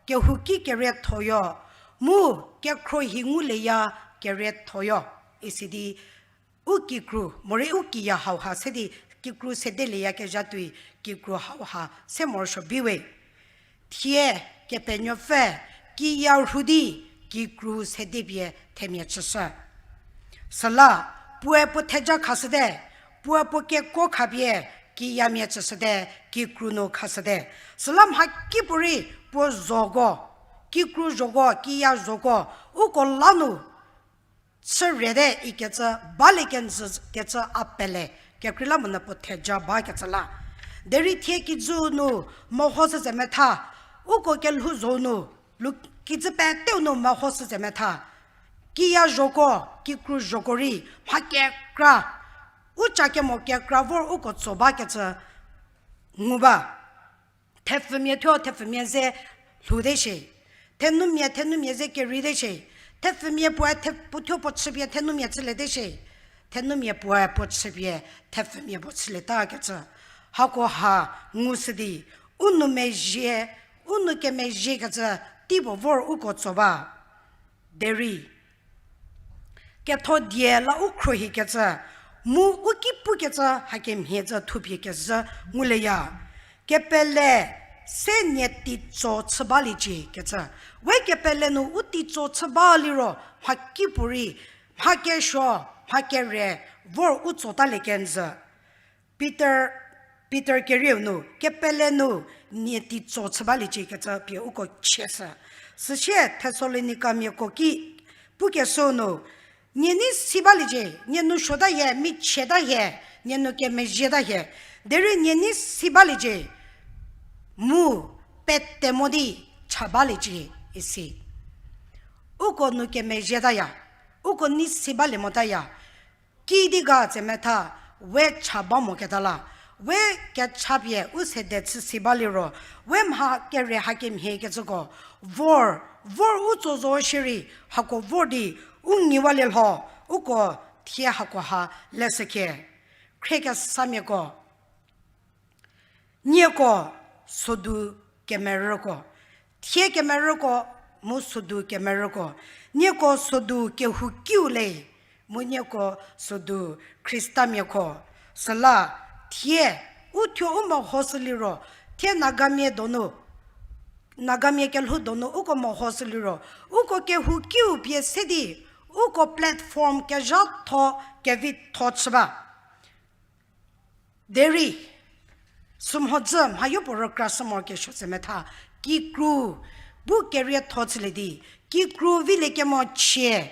kehouki keriethoyo, mu kekhruohi ngulieya keriethoyo, isi di u kikru, morei u kiya hauha se di kikru sedelieyakezha tuoi kikru hauha se morosuo biwe. Thie Kepenuopfü kiya rhu di kikru sedepie themia chüshü. Süla puoe puo theja khashüte, puoe puo kekuo khapie kiyamia chüshüte, kikru nu khashüte. Süla mhakipuorei puo zhoko, kikru zhoko, kiya zhoko, uko la nu chü rüte ikecü balie kenjü kecü a pele, kekreilamonyü puo theja bakecü la. Derei thie kijü nu mehoshü zemetha, uko kelhouzho nu, lu-, kijü peteu nu mehoshü zemetha, kiya zhoko, kikru zhoko rei mha kekra, u ca kemo kekra vor uko tso bakecü ngu ba. Thepfumia thuo thepfumia ze lhoute shie. Thenumia thenumia ze kereite shie. Thepfumia puoe the-, puo thuo puo chüpie thenumia chüliete shie. Thenumia puoe puo chüpie thepfumia puo chülietakecü. Hako ha ngushü di, u nou mezhie, u nou kemezhiekecü teipuo vor uko tso ba. Derei ketho die la u khruohikecü, mu u ki pukecü hakemhie cü thupie kezhü ngulieya. Kepele se nie teitso chü baliecie kecü. We kepele nu u teitso chü baliro mhakipuorei, mha kesuo, mha kere vor u tsotalie kenjü. Pitor, Pitor kerieu nu, kepele nu nie teitso chü baliecie kecü pie uko chieshü. Süsie Thesalonikamiako ki pukeshü nu, nie nei si baliecie, nie nou suota hie, michieta hie, nie nou kemezhieta hie. Derei nie nei si baliecie, mu pete mo di cha baliecie isi. Uko nou kemezhietaya, uko nei si balie motaya. Kidi ga tsemetha, we cha ba moketa la, we kechapie u sede chü si baliro, we mha kere hakemhie kecüko vor, vor u tso zo shierei, hako vor di u ngiwalie lho, uko thie hako ha leshükhie. Khriekesamiako, nieko sodu kemerüko, thie kemerüko, mu sodu kemerüko, nieko sodu kehoukiu le, mu nieko sodu Khristamiako. Süla thie u thuo u mehoshü liro, thie Nagamia donu, Nagamia kelhou donu uko mehoshü liro, uko kehoukiu pie se di, uko platform kezhatho kevitho chü ba. Derei, sümhodzü mhayopuo rükrashü morokesuo tsemetha, kikru bu kerietho chülie di, kikru vilie kemo chie,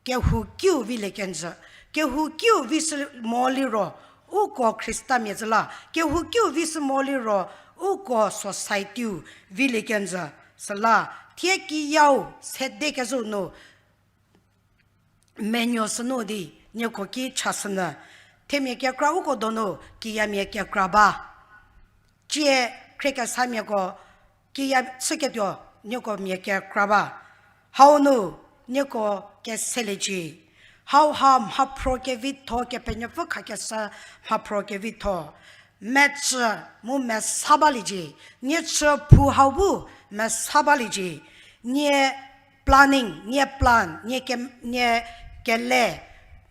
kehoukiu vilie kenjü, kehoukiu vishü mo liro, uko Khristamia zhü la, kehoukiu vishü mo liro, uko society-u vilie kenjü, süla, thie kiyau sedekezhü nu, menuo sünu di nieko ki chashünyü, themia kekra uko donu kiyamia kekra ba. Cie khriekesamiako kiya chüketuo nieko mia kekra ba. Hau nu nieko keseliecie. Hauha mhaphro kevitho, Kepenuopfü khakeshü mhaphro kevitho. Mecü mu mesa baliecie. Nie chü phu hau bu mesa baliecie. Nie planning, nie plan, nie ke-, nie kele,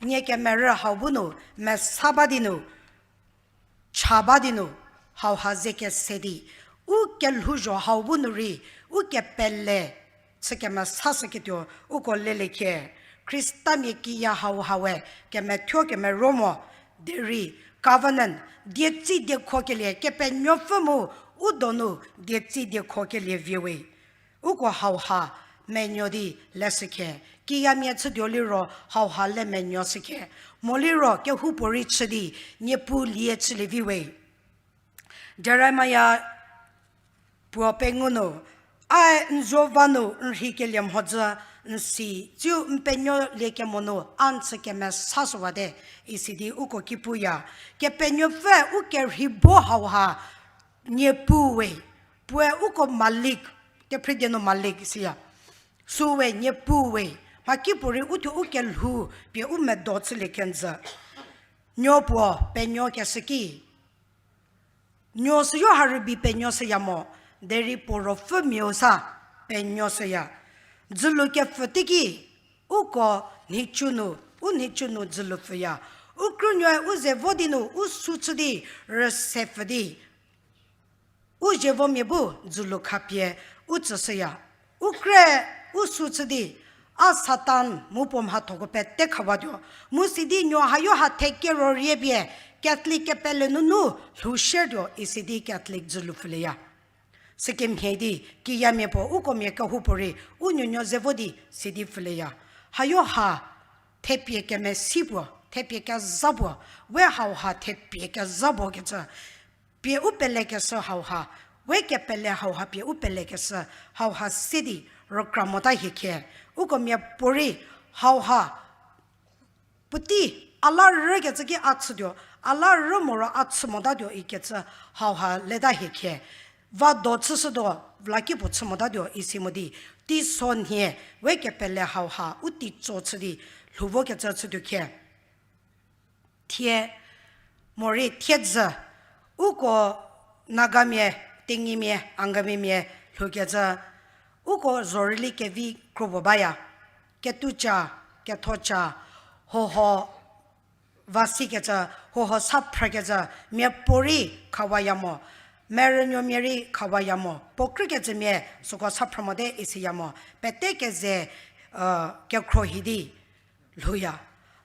nie kemerü hau bu nu mesa ba di nu, cha ba di nu, hauha ze kese di, u kelhouzho hau bu nu rei, u kepele chü kemesashüketuo uko leliekhie. Khristamia kiya hauha we kemethuo kemero mo, derei covenant, dietsi diekhokelie, Kepenuopfü mu u donu dietsi diekhokelie vie we. Uko hauha menuo di leshükhie, kiyamia chütuo liro hauha le menuoshükhie. Mo liro kehoupuorei chü di, Niepuu lie chülie vi we. Jeremia puo pengou nu, A n zuo va nu n rhikelie mhodzü, n si, tsiu n penuolie kemo nu a n chü kemesa shüwate, isi di uko ki puya. Kepenuopfü u kerhei bo hauha, Niepuu we, puoe uko malik, kephrie die nu malik siya. Süu we, Niepuu we, mhakipuorei uthuo u kelhou pie u medo chülie kenjü. Nuo puo penuokeshü ki, nuo süyo ha rübei penuoshüya mo, derei puo ruopfümiau sa penuoshüya. Dzülu kepfü teiki, uko nhicu nu, u nhicu nu dzülu pfüya. U krünuoe u ze vo di nu u su chü di, rüse pfü di, u zievomia bu dzülu khapie u tsüshüya. U kre u su chü di, a Satan mu puo mhathoko pete khawatuo. Mu sidi nuo hayo ha thekero rie pie Catholic kepele nunu lhou shertuo isi di Catholic dzülu pfülieya. Sükemhie di, kiyamia puo, uko mia kehoupuorei, u nuonuo ze vo di, sidi pfülieya. Hayo ha, thepie kemesi puo, thepie kezha puo, we hauha thepie kezha puo kecü, pie u pelekeshü hauha, we kepele hauha pie u pelekeshü hauha se di rükra mota hie khie. Uko miapuorei hauha puotei a la rükecü ki a chütuo, a la rü moro a chü motatuo ikecü hauha leta hie khie. Va do chüshütuo, vlaki puo chü motatuo isi mo di, teisonhie, we kepele hauha u teitso chü di lhou vokecü chütuo khie. Thie, morei thiedzü, uko Nagamia, Tengimia, Angamimia lhoukecü, uko zhorüli kevi kro puo baya. Ketuca, kethoca, hoho vasikecü, hoho sa phrükecü, miapuorei khawaya mo, merünuomia rei khawaya mo, puo krükecümia süko sa phrü mote isiya mo, pete keze, kekhro hi di lhouya.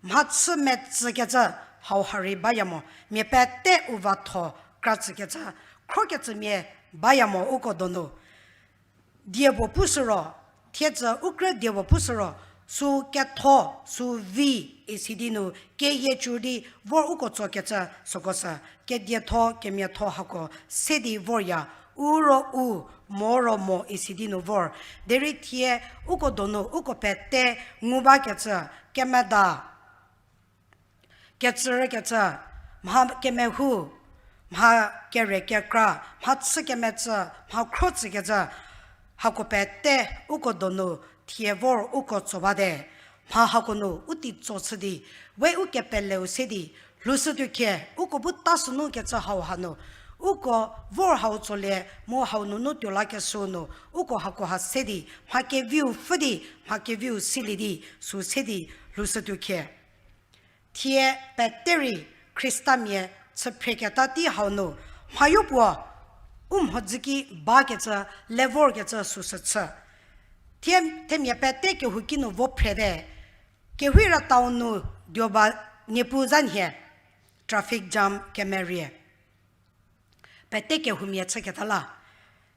Mhachü metsükecü hauha rei baya mo, mia pete u vatho kratsükecü, khrokecümia baya mo uko donu. Die puo pushü ro, thiedzü u krü die puo pushü ro, sü ketho, sü vi, isi di nu keyie cü di vor uko tsokecü süko sü, kedietho, kemiatho hako se di vorya, u ro u, mo ro mo isi di nu vor. Derei thie uko donu uko pete ngu bakecü, kemeda kecü rükecü, mha kemehou, mha kere kekra, mhachü kemetsü, mha khro tsükecü, hako pete uko donu thie vor uko tso bate. Mha hako nu u teitso chü di, we u kepeleu se di, lhoushütuo khie, uko bu ta sünu kecü hauha nu, uko vor hau tsolie, mu hau nunu tuo lakeshü nu, uko hakoha se di, mha keviu pfü di, mha keviu silie di, sü se di, lhoushütuo khie. Thie pete rei Khristamia chü phreketa tei hau nu, mhayo puo, u mhodzü ki bakecü, le vorkecü süsü chü. Thie, themia pete kehouki nu vo phrete, kehoura town nu duoba Niepuu za nhie, traffic jam kemerie. Pete kehoumia chüketa la.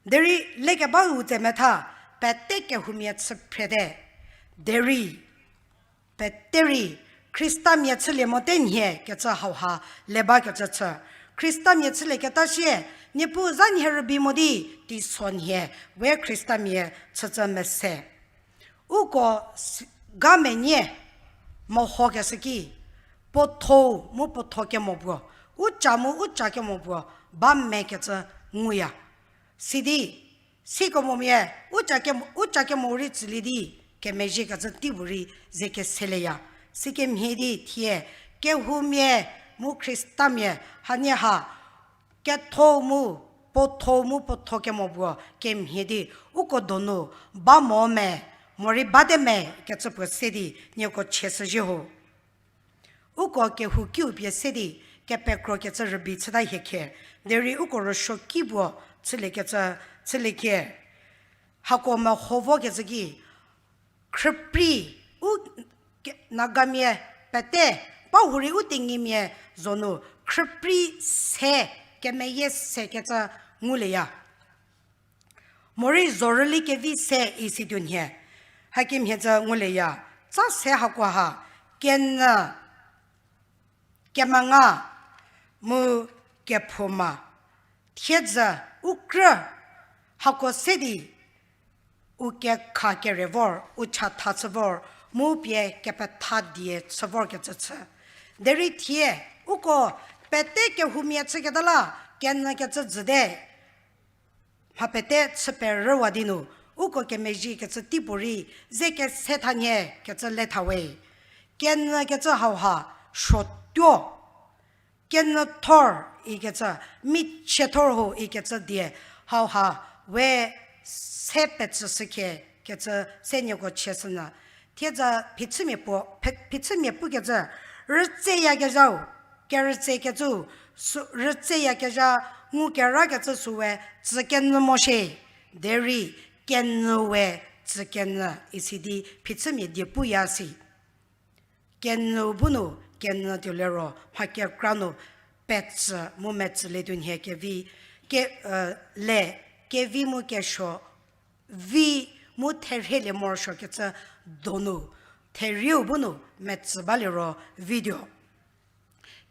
Derei lekeba u tse metha, pete kehoumia chü phrete. Derei, pete rei, Khristamia chülie mote nhie kecü hauha, le bakecü chü. Khristamia chülieketa sie, Niepuu za nhie rübei mo di, teisonhie, we Khristamia chücü mese. Uko s-, ga menie mehokeshü ki, puotho-u mu puotho kemo puo, u ca mu u ca kemo puo, ba mekecü nguya. Sidi, sikomomia, u ca kemo, u ca kemo rei tsülie di, kemezhiekecü teipuorei ze keseleya. Sikemhie di thie, kehoumia mu Khristamia, hanie ha, ketho mu, puotho mu puotho kemo puo kemhie di, uko donu, ba mo me, morei bate me, kecü puo se di, nieko chie shüzhie ho. Uko kehoukiu pie se di, kepekrokecü rübei chüta hie khie, derei uko rüsuoki puo chüliekecü, chülie khie. Hako meho vokecü ki, khrüprei, u ke-, Nagamia pete, ba hurei u Tengimia zonu, khrüprei se, kemeyie sekecü ngulieya. Morei zhorüli kevi se isi tuo nhie. Hakemhie cü ngulieya. Tsa se hakoha, kenyü, kemenga, mu kephouma. Thiedzü, u krü, hako se di, u kekha kere vor, u chatha chü vor, mu pie kepetha die chü vorkecü chü. Derei thie, uko pete kehoumia chüketa la, kenyükecü jüte. Mha pete chü perüwa di nu, uko kemezhiekecü teipuorei, ze kese thanie kecü le tha we. Kenyükecü hauha, suotuo. Kenyü thor ikecü, michie thor ho ikecü die, hauha we se pecü shükhe kecü se nieko chie shünyü. Thieza phichümia puo, phe-, phichümia pukecü, rütseyakezhau, kerütsekecü, sü-, rütseyakezha, ngu kerakecü süwe, tsü kenyü mo shie, derei, kenyü we, tsü kenyü, isi di phichümia die puya si. Kenyü bu nu, kenyü tuo liro, mha kekra nu, pecü mu mecü le tuo nhie kevi, ke, le, kevi mu kesuo, vi mu therhielie morosuokecü donu, therieu bu nu, mecü ba liro, vi tuo.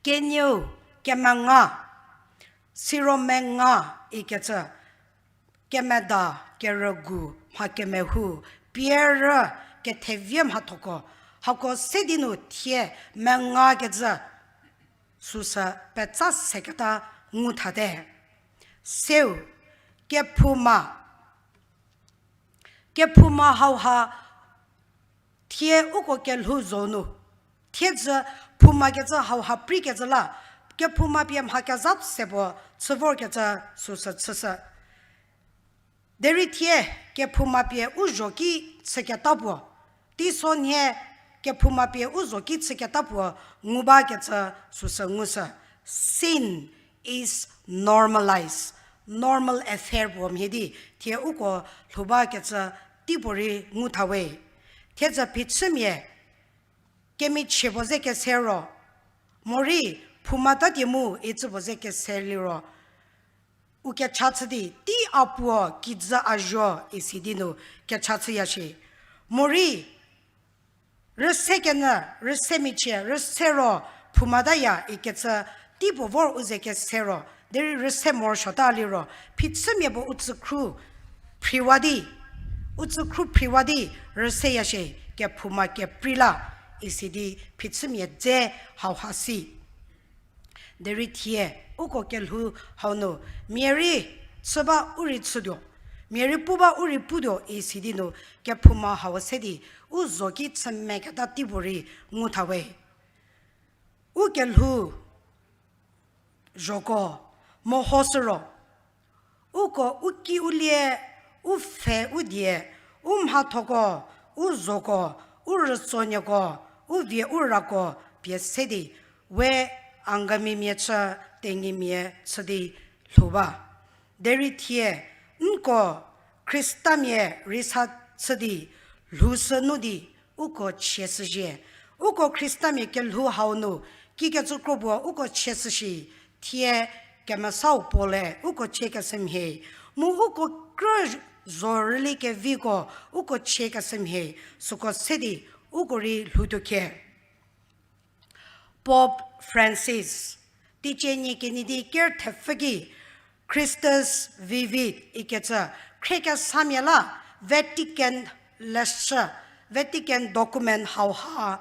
Kenieu, kemenga, siro menga ikecü, kemeda, kerügu, mha kemehou, pierü, kethevie mhathoko, hako se di nu thie mengakecü, süsü petsa seketa ngu thate. Seu, kephouma, kephouma hauha thie uko kelhou zo nu, thiedzü phoumakecü hauha preikecü la, kephouma pie mha kezha se puo chü vorkecü süsü chüshü. Derei thie kephouma pie u zho ki chüketa puo, teisonhie kephouma pie u zho ki chüketa puo ngu bakecü süsü ngushü. Sin is normalize, normal affair puo mhie di, thie uko lhou bakecü teipuorei ngu tha we. Thiedzü phichümia, kemichie puo ze kese ro, morei phoumatatie mu icü puo ze kese liro, u kecha chü di, tei a puo kijü a zuo isi di nu kecha chüya shie. Morei, rüse kenyü, rüse michie, rüse ro, phoumataya ikecü, teipuo vor u ze kese ro, derei rüse morosuota liro, phichümia puo u tsükhru phriwa di, u tsükhru phriwa di, rüseya shie, kephouma keprei la, isi di phichümia dze hauha si. Derei thie, uko kelhou hau nu, mia rei chü ba u rei chütuo, mia rei pu ba u rei putuo isi di nu, kephouma hau se di, u zho ki chü meketa teipuorei ngu tha we. U kelhou zhoko, mehoshü ro, uko u ki u lie, u pfhe u die, u mhathoko, u zhoko, u rütsonuoko, u vie u rako pie se di, we Angamimia chü, Tenyimia chü di lhou ba. Derei thie, nko Khristamia rei sa chü di, lhoushü nu di, uko chie shüzhie. Uko Khristamia kelhou hau nu, kikecü kro puo uko chie shüshi, thie kemesau Paul-e uko chie keshü mhie. Mu uko krü zho rüli keviko uko chie keshü mhie, süko se di uko rei lhoutuo khie. Pope Francis, teicie nie kenie di ker thepfü ki, Christus Vivit ikecü, khriekesamia la Vatican leshü, Vatican document hauha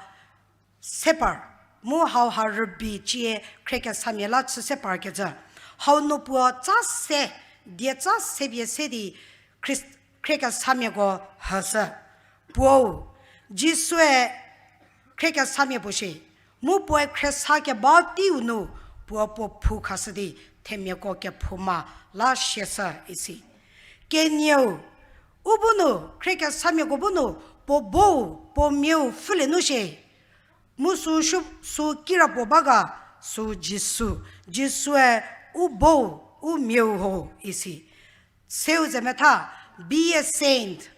se par, mu hauha rübei cie khriekesamia la chü se parkecü. Hau nu puo tsa se, die tsa se pie se di Khrist-, khriekesamiako hüshü. Puou, Jisue khriekesamia puo shie, mu puoe khriesa keba teiu nu puo puo phou khashü di themiako kephouma la siashü isi. Kenieu, u bu nu, khriekesamiako bu nu, puo bou, puo miau pfhülie nu shie. Mu süu sü, süu kirapuo ba ga, süu Jisu, Jisue u bou, u miau ho isi. Seu ze metha, be a saint.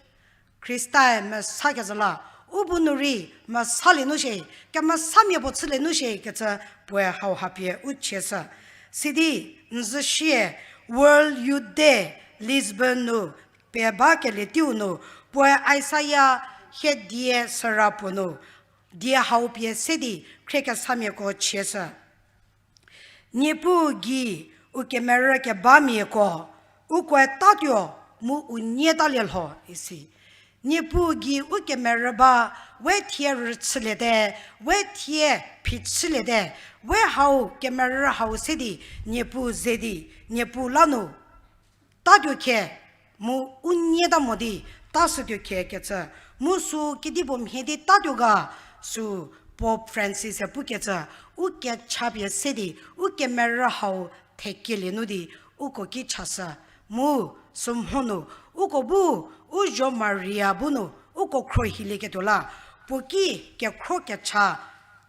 Khristae mesakezhü la, u bu nu rei mesalie nu shie, kemesamia puo chülie nu shie kecü puoe hauha pie u chieshü. Sidi, n zhü sie, World Youth Day, Lisbon nu, pie ba kelie teiu nu, puoe Isaia hie die süra puo nu, die hau pie se di khriekesamiako chieshü. Niepuu gei u kemerü kebamiako, ukoe tatuo mu u nie talie lho isi. Niepuu gei u kemerü ba, we thie rüchüliete, we thie phichüliete, we hau kemerü hau se di, Niepuu ze di, Niepuu la nu tatuo khie, mu u nieta mo di tashütuo khie kecü, mu sü kedipuo mhie di tatuo ga, sü Pope Francis-e pukecü, u kechapie se di, u kemerü hau thekelie nu di, uko ki chashü, mu sümhonu, uko bu, u zuo Maria bu nu, uko khruohilieketuo la, puo ki kekhro kecha,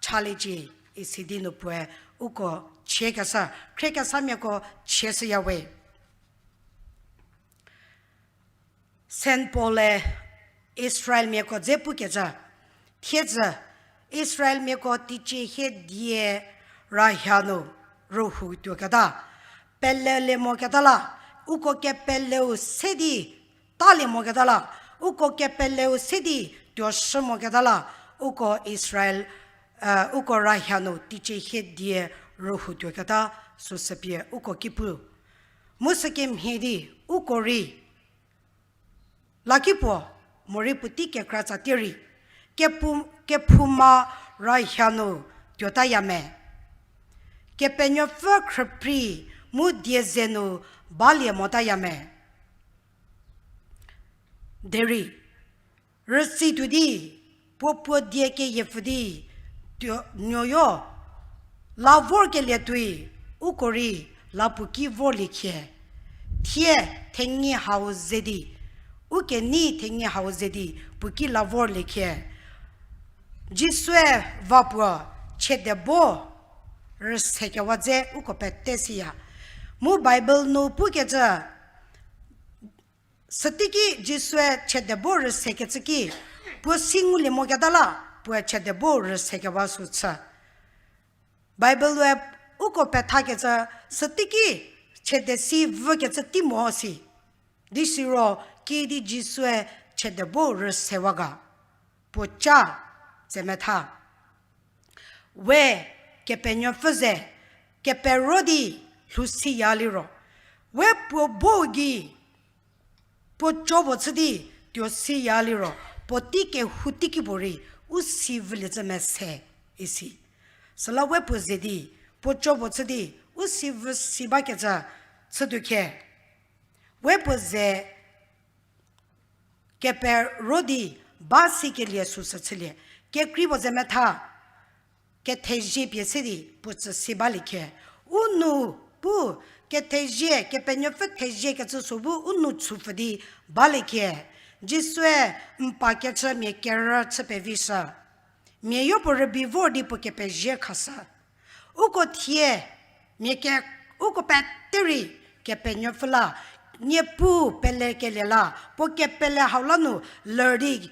chaliecie, isi di nu puoe, uko chiekeshü, khriekesamiako chieshüyawe. Saint Paul-e Israelmiako dze pukecü, thiedzü Israelmiako teicie hie die rahia nu rühou tuoketa, pelelie moketa la, uko kepeleu se di talie moketa la, uko kepeleu se di tuoshü moketa la, uko Israel, uko rahia nu teicie hie die rühou tuoketa, süsüpie uko ki pu. Mu sükemhie di, uko rei lakipuo, morei puotei kekra tsatie rei, kephouma rahia nu tuotaya me. Kepenuopfü khrüprei mu die ze nu balie motaya me. Derei, rüsi tuo di, puo puo die keyiepfü di, tuo nuoyo, la vorkelie tuoi, uko rei, la puo ki vorlie khie. Thie, thenyi hau ze di, u kenei thenyi hau ze di, puo ki la vorlie khie. Jisue va puo, chiedebo rüsekewa dze uko pete siya. Mu Bible nu pukecü, süteiki Jisue chiedebo rüsekecü ki, puo si ngulie moketa la, puoe chiedebo rüsekewa sü chü. Bible-e uko pethakecü, süteiki chiede si vükecü tei mo si. Di siro kiüdi Jisue chiedebo rüsewa ga, puo ca tsemetha. We Kepenuopfü ze, kepero di lhou siya liro, we puo bo gei, puo co puo chü di tuo siya liro, puotei kehou teiki puorei, u si vülie cü mese, isi. Süla we puo ze di, puo co puo chü di, u si vü si bakecü, chütuo khie. We puo ze, kepero di, ba sikelie süsü chülie, kekrei puo ze metha, kethezie pie se di puo tsü si balie khie. U nu pu kethezie, Kepenuopfü theziekecü sü bu u nou chupfü di balie khie. Jisue n pa kechü mia kerü chü pevishü. Mia yopuo rübei vor di puo kepezie khashü. Uko thie, mia ke, uko pete rei Kepenuopfü la, Niepuu pelekelie la, puo kepele hau la nu ler di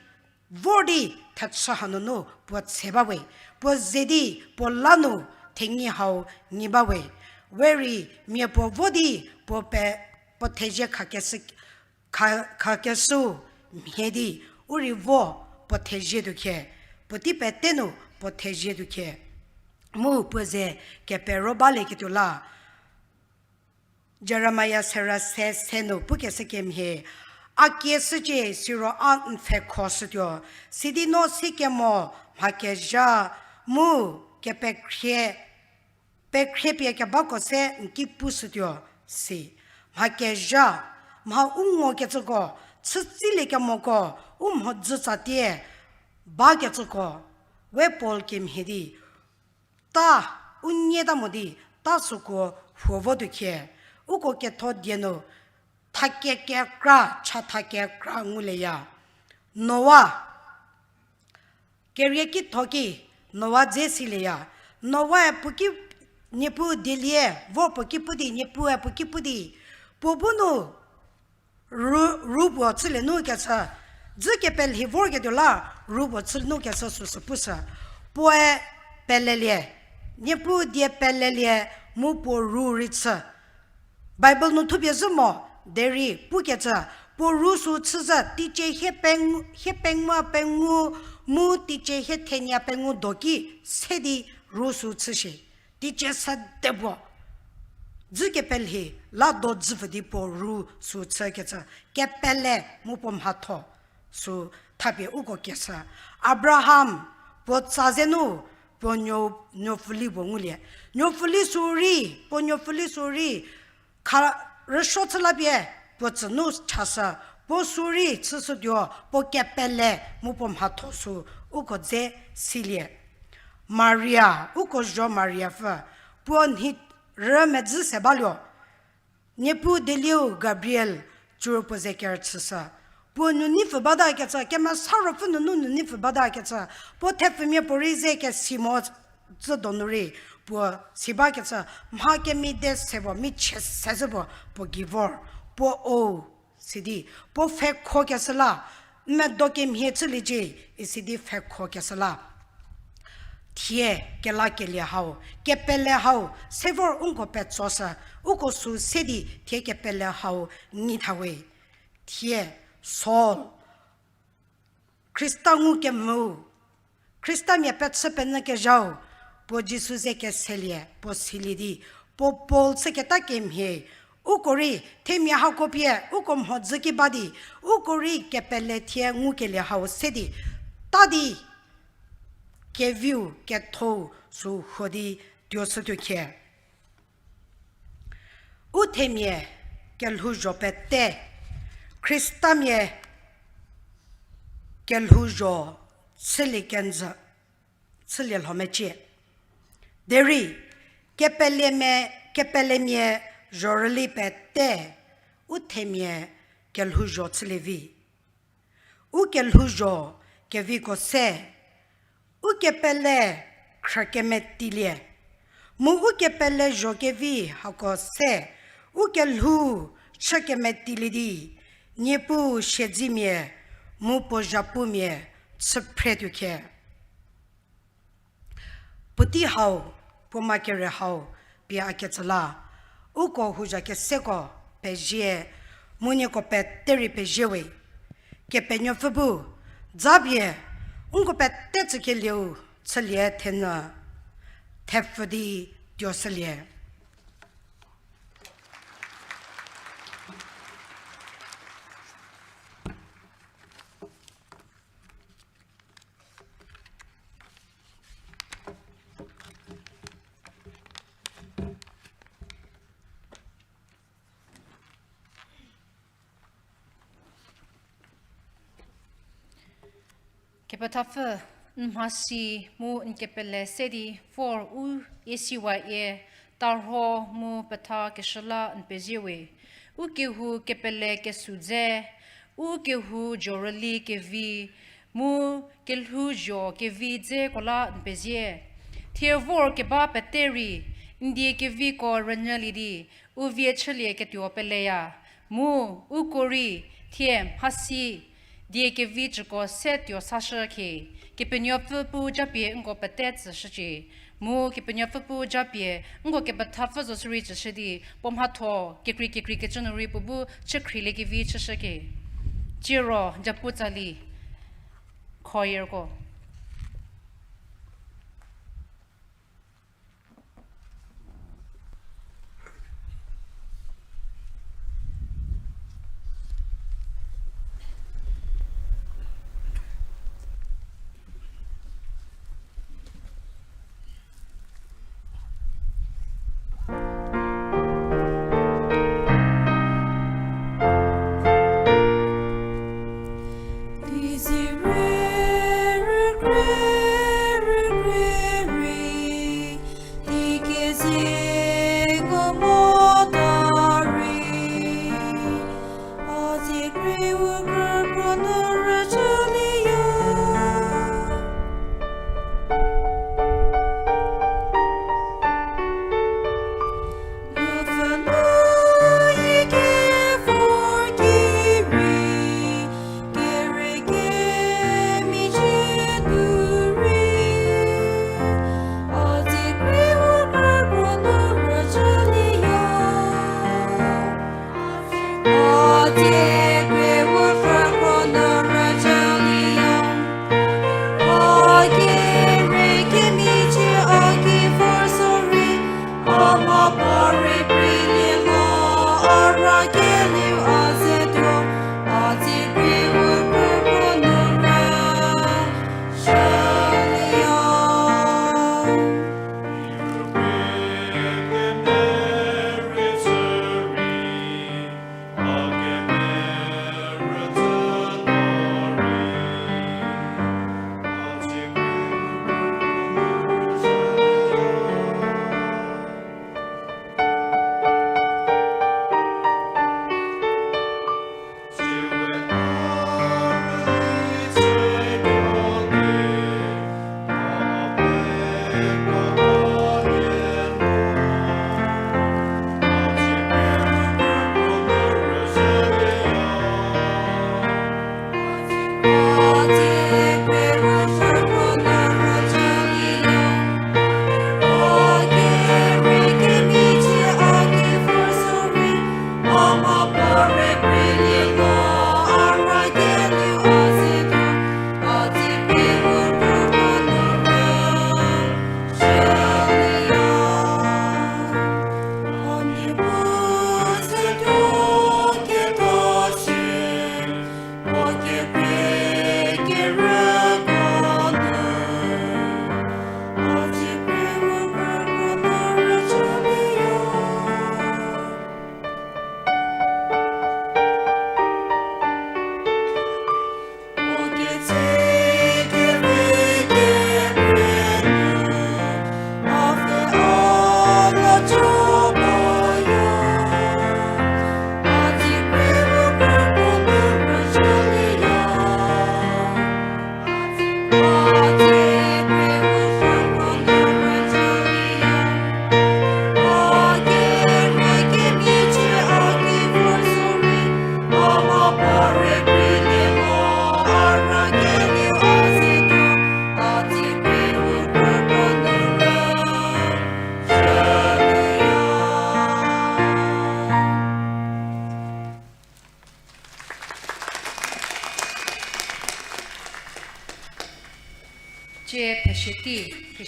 vor di thechü hanunu puo tse bawe, puo ze di puo la nu thenyi hau nyi bawe. We rei mia puo vo di puo pe, puo thezie khakeshü, kha, khakeshü mhie di, u rei vo puo thezie tuo khie, puotei pete nu puo thezie tuo khie. Mu puo ze kepero balieketuo la. Jeremia sera se se nu pukeshü kemhie, a kieshücie siro a n pfhekhoshütuo, sidi no sikemo mha kezha mu kepekhrie, pekhriepie kebako se n ki pushütuo si. Mha kezha, mha u ngokecüko, chütsiliekemoko, u mhodzü tsatie bakecüko, we Paul kemhie di, ta, u nieta mo di, ta süko huo votuo khie, uko ketho die nu, thakekekra, cha thakekra ngulieya. Noa, kerie kitho ki, Noa dze silieya. Noae puo ki, Niepuu dielie vor puo ki pu di, Niepuue puo ki pu di, puo bu nu ru, ru puo chülie nu kecü, dzü kepelhi vorketuo la, ru puo chü nu kecü süsü pushü. Puoe pelelie, Niepuu die pelelie, mu puo ru rei chü. Bible nu thupie zhü mo, derei pukecü, puo ru sü chüzhü, teicie hie peng-, hie pengou pengou, mu teicie hie thenie pengou do ki se di ru sü chü shi. Teicie sede puo. Dzü kepelhi, la do dzüpfü di puo ru sü chükecü, kepele mu puo mhatho. Sü thapie uko keshü. Abraham, puo tsa ze nu, puo nuo, nuopfüli puo ngulie. Nuopfüli sü rei, puo nuopfüli sü rei, kha rüsuo chü lapie, puo tsü nu chashü, puo sü rei chüshütuo, puo kepele, mu puo mhatho sü, uko dze silie. Maria, uko zho Mariapfü, puo nhi rümedzü se baluo. Niepuu dieliu Gabriel, cüru puo ze kerüchüshü. Puo nunipfü bata kecü, Kemesa Ruopfü nunu nunipfü bata kecü, puo thepfumia puorei ze kesi mo tsü donu rei, puo si bakecü, mha kemide se puo, michie se zhü puo, puo gei vor, puo o, sidi, puo pfhekhokeshü la, n medo kemhie chüliecie, isidi pfhekhokeshü la. Thie kelakelie hau, kepele hau, se vor uko petsoshü, uko sü se di thie kepele hau nyi thawe. Thie Saul, Khrista ngukemvüu, Khristamia pechü penyü kezhau, puo Jisu ze keselie, puo silie di, puo Paul chüketa kemhie, uko rei themia hako pie uko mhodzü ki ba di, uko rei kepele thie ngukelie hau se di, ta di, keviu kethou sü huo di tuoshütuo khie. U themia kelhouzho pete, Khristamia kelhouzho chülie kenjü, chülie lho mecie. Derei, kepelemia, kepelemia zhorüli pete, u themia kelhouzho chülie vi. U kelhouzho keviko se, u kepele khrükemetilie, mu u kepele zho kevi hako se, u kelhou chükemetilie di, Niepuu siedzemia, mu puo zhapumia, chüphretuo khie. Puotei hau, puo ma kere hau, pie a ketsü la, uko houzha keseko pezie, mu nieko pete rei pezie we. Kepenuopfü bu, japie, uko pete tsükelieu, chülie thenyü, thepfü di tuoshülie. Kepethapfü, n mhasi mu n kepele se di vor u ACYA tarho mu petha keshü la n pezie we. U kehou kepele kesü dze, u kehou zhorüli kevi, mu kelhouzho kevi dzeko la n pezie. Thie vor keba pete rei, n die keviko rünyülie di, u vie chülieketuo peleya. Mu, uko rei, thie mhasi, die kevi cüko se tuo sashü khie, Kepenuopfü bu japie nko pete tsüshücie. Mu Kepenuopfü bu japie nko kepethapfü zo sürei tsüshü di, puo mhatho, kekrei kekreikecü nu rei puo bu chükhrieliekevi chüshü khie. Tsiro, japu tsali, choirko.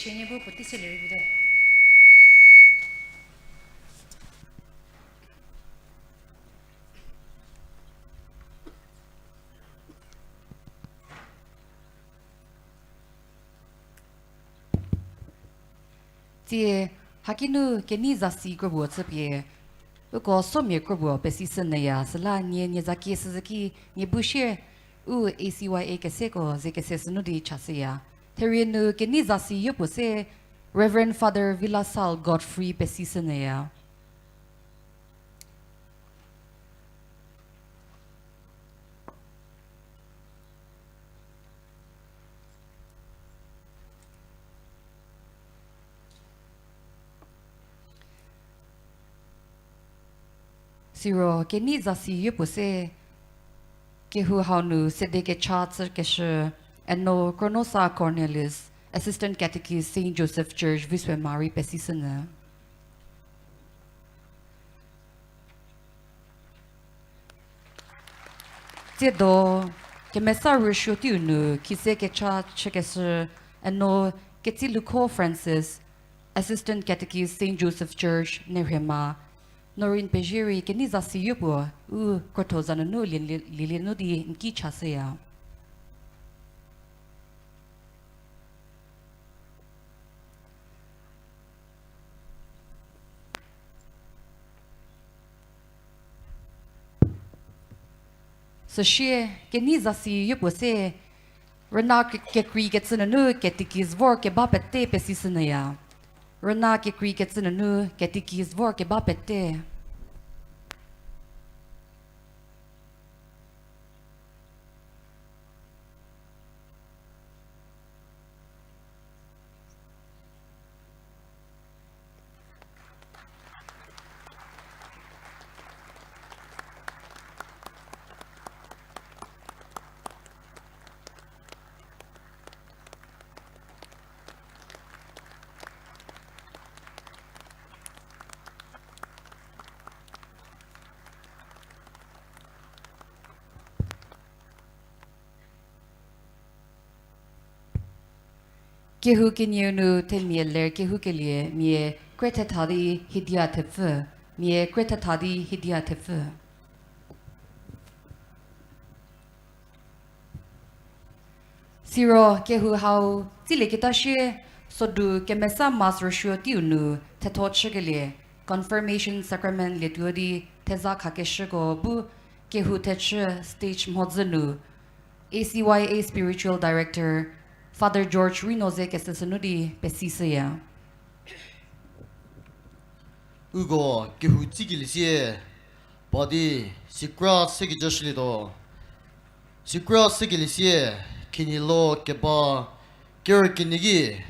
Chenie bu puotei se lerei vite. Tsie, hakinu kenei zasi kropuo chüpie, uko somia kropuo pesishünyüya, süla nie, nie zakie süzhüki, nie bu shie, u A C Y A keseko ze kese sünu di chashüya. Therie nu kenei zasi yopuo se Reverend Father Villasal Godfrey pesishünyüya. Siro kenei zasi yopuo se kehou hau nu sede kecha chükeshü Eno Kronosa Cornelius, Assistant Catechist, Saint Joseph Church, Viswema rei pesishünyü. Tsiedo, kemesa rüsuo teiu nu khise kecha chükeshü Eno Ketsilukho Francis, Assistant Catechist, Saint Joseph Church, Nerhema, no rei n pezie rei kenei zasi yopuo u krotho za nunu lielie nu di n ki chashüya. Süsie, kenei zasi yopuo se, rüna ke-, kekreikecü nunu catechist vor keba pete pesishünyüya. Rüna kekreikecü nunu catechist vor keba pete. Kehou kenieu nu themia ler kehoukelie mia kre thetha di Hidia Thepfü, mia kre thetha di Hidia Thepfü. Siro kehou hau tsilieketa shie, sodu kemesa Mass rüsuo teiu nu thetho chükelie, Confirmation Sacrament lietuo di theza khakeshüko bu kehou thechü stage mhodzü nu, A C Y A Spiritual Director, Father George Rino ze kese sünu di pesishüya. Uko kehou tsikelie sie, pa di sikra sekecü shülietuo. Sikra sekelie sie, khinhie lo keba, kerükenie ki,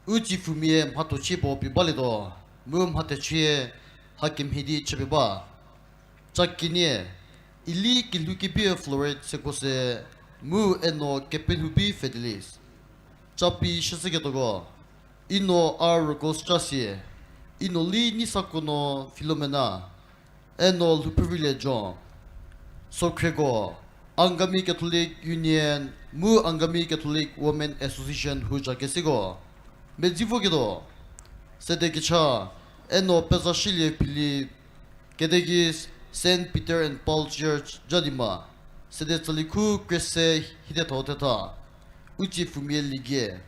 u tsiepfumia mhathochie puo pie balietuo, mu mhathechie hakemhie di chüpie ba. Ca kenie, Eli Kelhoukebie Floret Sekose, mu Eno Kepelhoubi Fidelis. Capi shüshüketuoko, Eno a Rokos Casie, Eno li Neisakono Philomena, Eno Lhouphrüvülie John. Sokhrieko, Angami Catholic Union mu Angami Catholic Women Association hu ca kesiko. Medzi voketuo, sede kecha, Eno Pezashülie Philip, Catechist, Saint Peter and Paul Church, Jadima, sede tsali khu kre se hiethetha thetha, u tsiepfumia ligie.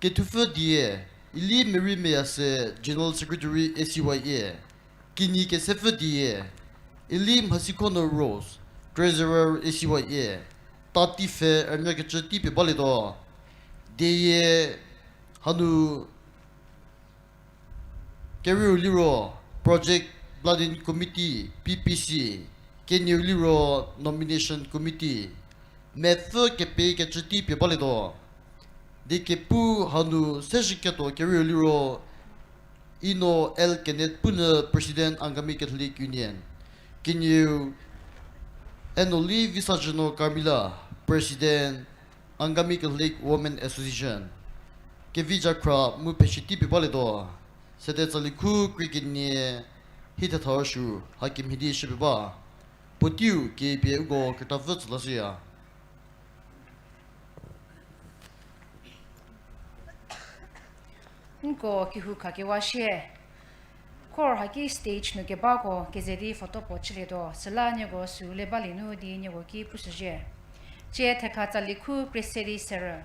Kethupfü die, Eli Mary Meyase, General Secretary A C Y A. Kinyi kesepfü die, Eli Mhasikhono Rose, Treasurer A C Y A. Tati pfhe rünyakecü tei pie balietuo. Dieyie hanu kerieu liro Project Planning Committee, P P C, kenieu liro Nomination Committee, mepfü kepekecü tei pie balietuo. Di kepu hanu sezhüketuo kerieu liro Eno L Kenneth punyü President Angami Catholic Union, kenieu Eno li Visajüno Carmela, President Angami Catholic Women Association, kevi jakhra mu peshü tei pie balietuo, sede tsali khu krie kenie hiethetha rüsuo hakemhie di shüpie ba. Puoteiu kepie uko krütapfü tsü lashüya. Nko kehou khakewa shie. Khor haki stage nu kebako keze di photo puo chülietuo, süla nieko süu le balie nu di nieko ki pushüzhie. Tie thekha tsali khu krie se di serü.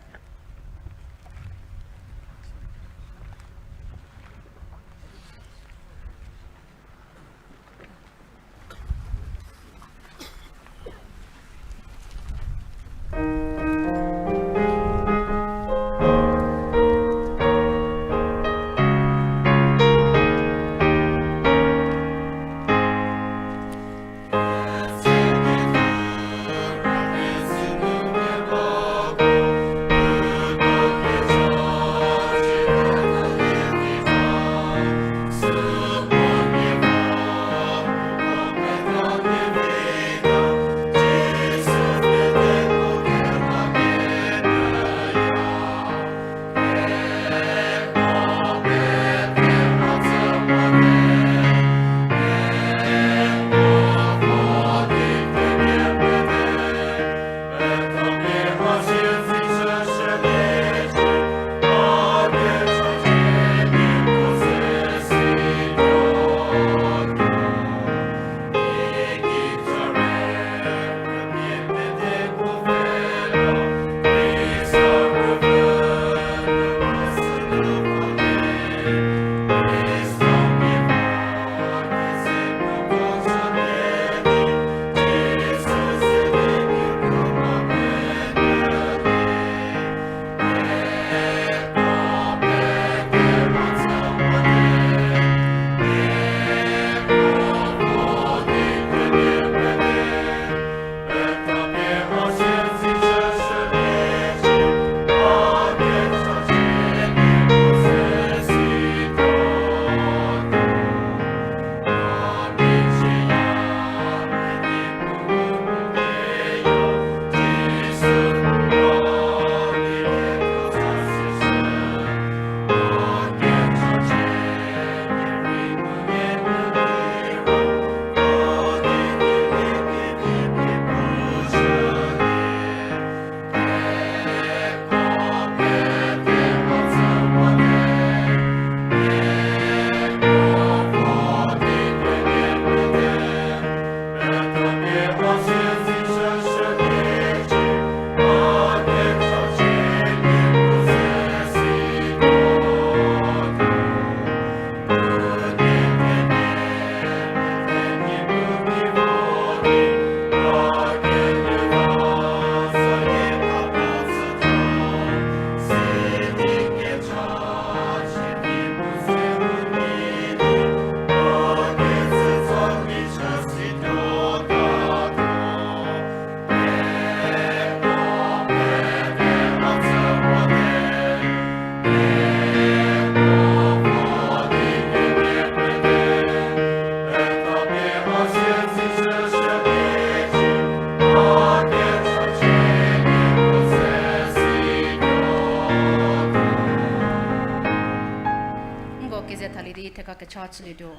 Nko keze thalie di thekha kecha chülietuo.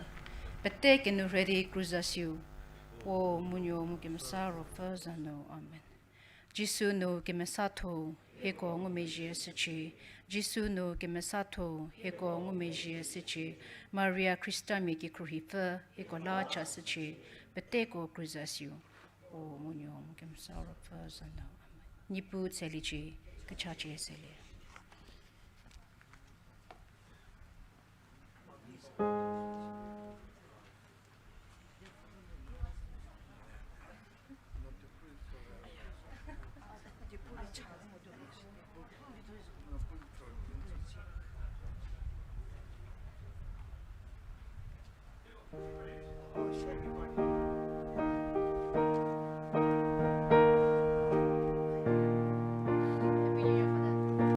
Pete kenourhei di krüzasiu. Puo, Munuo mu Kemesa Ruopfü za nu. Amen. Jisu nu kemesatho, hieko ngumezhie shücie. Jisu nu kemesatho, hieko ngumezhie shücie. Maria Khristamia kekhruohipfü, hieko la cha shücie. Peteko krüzasiu. Puo, Munuo mu Kemesa Ruopfü za nu. Amen. Niepuu tseliecie, kechacie selie.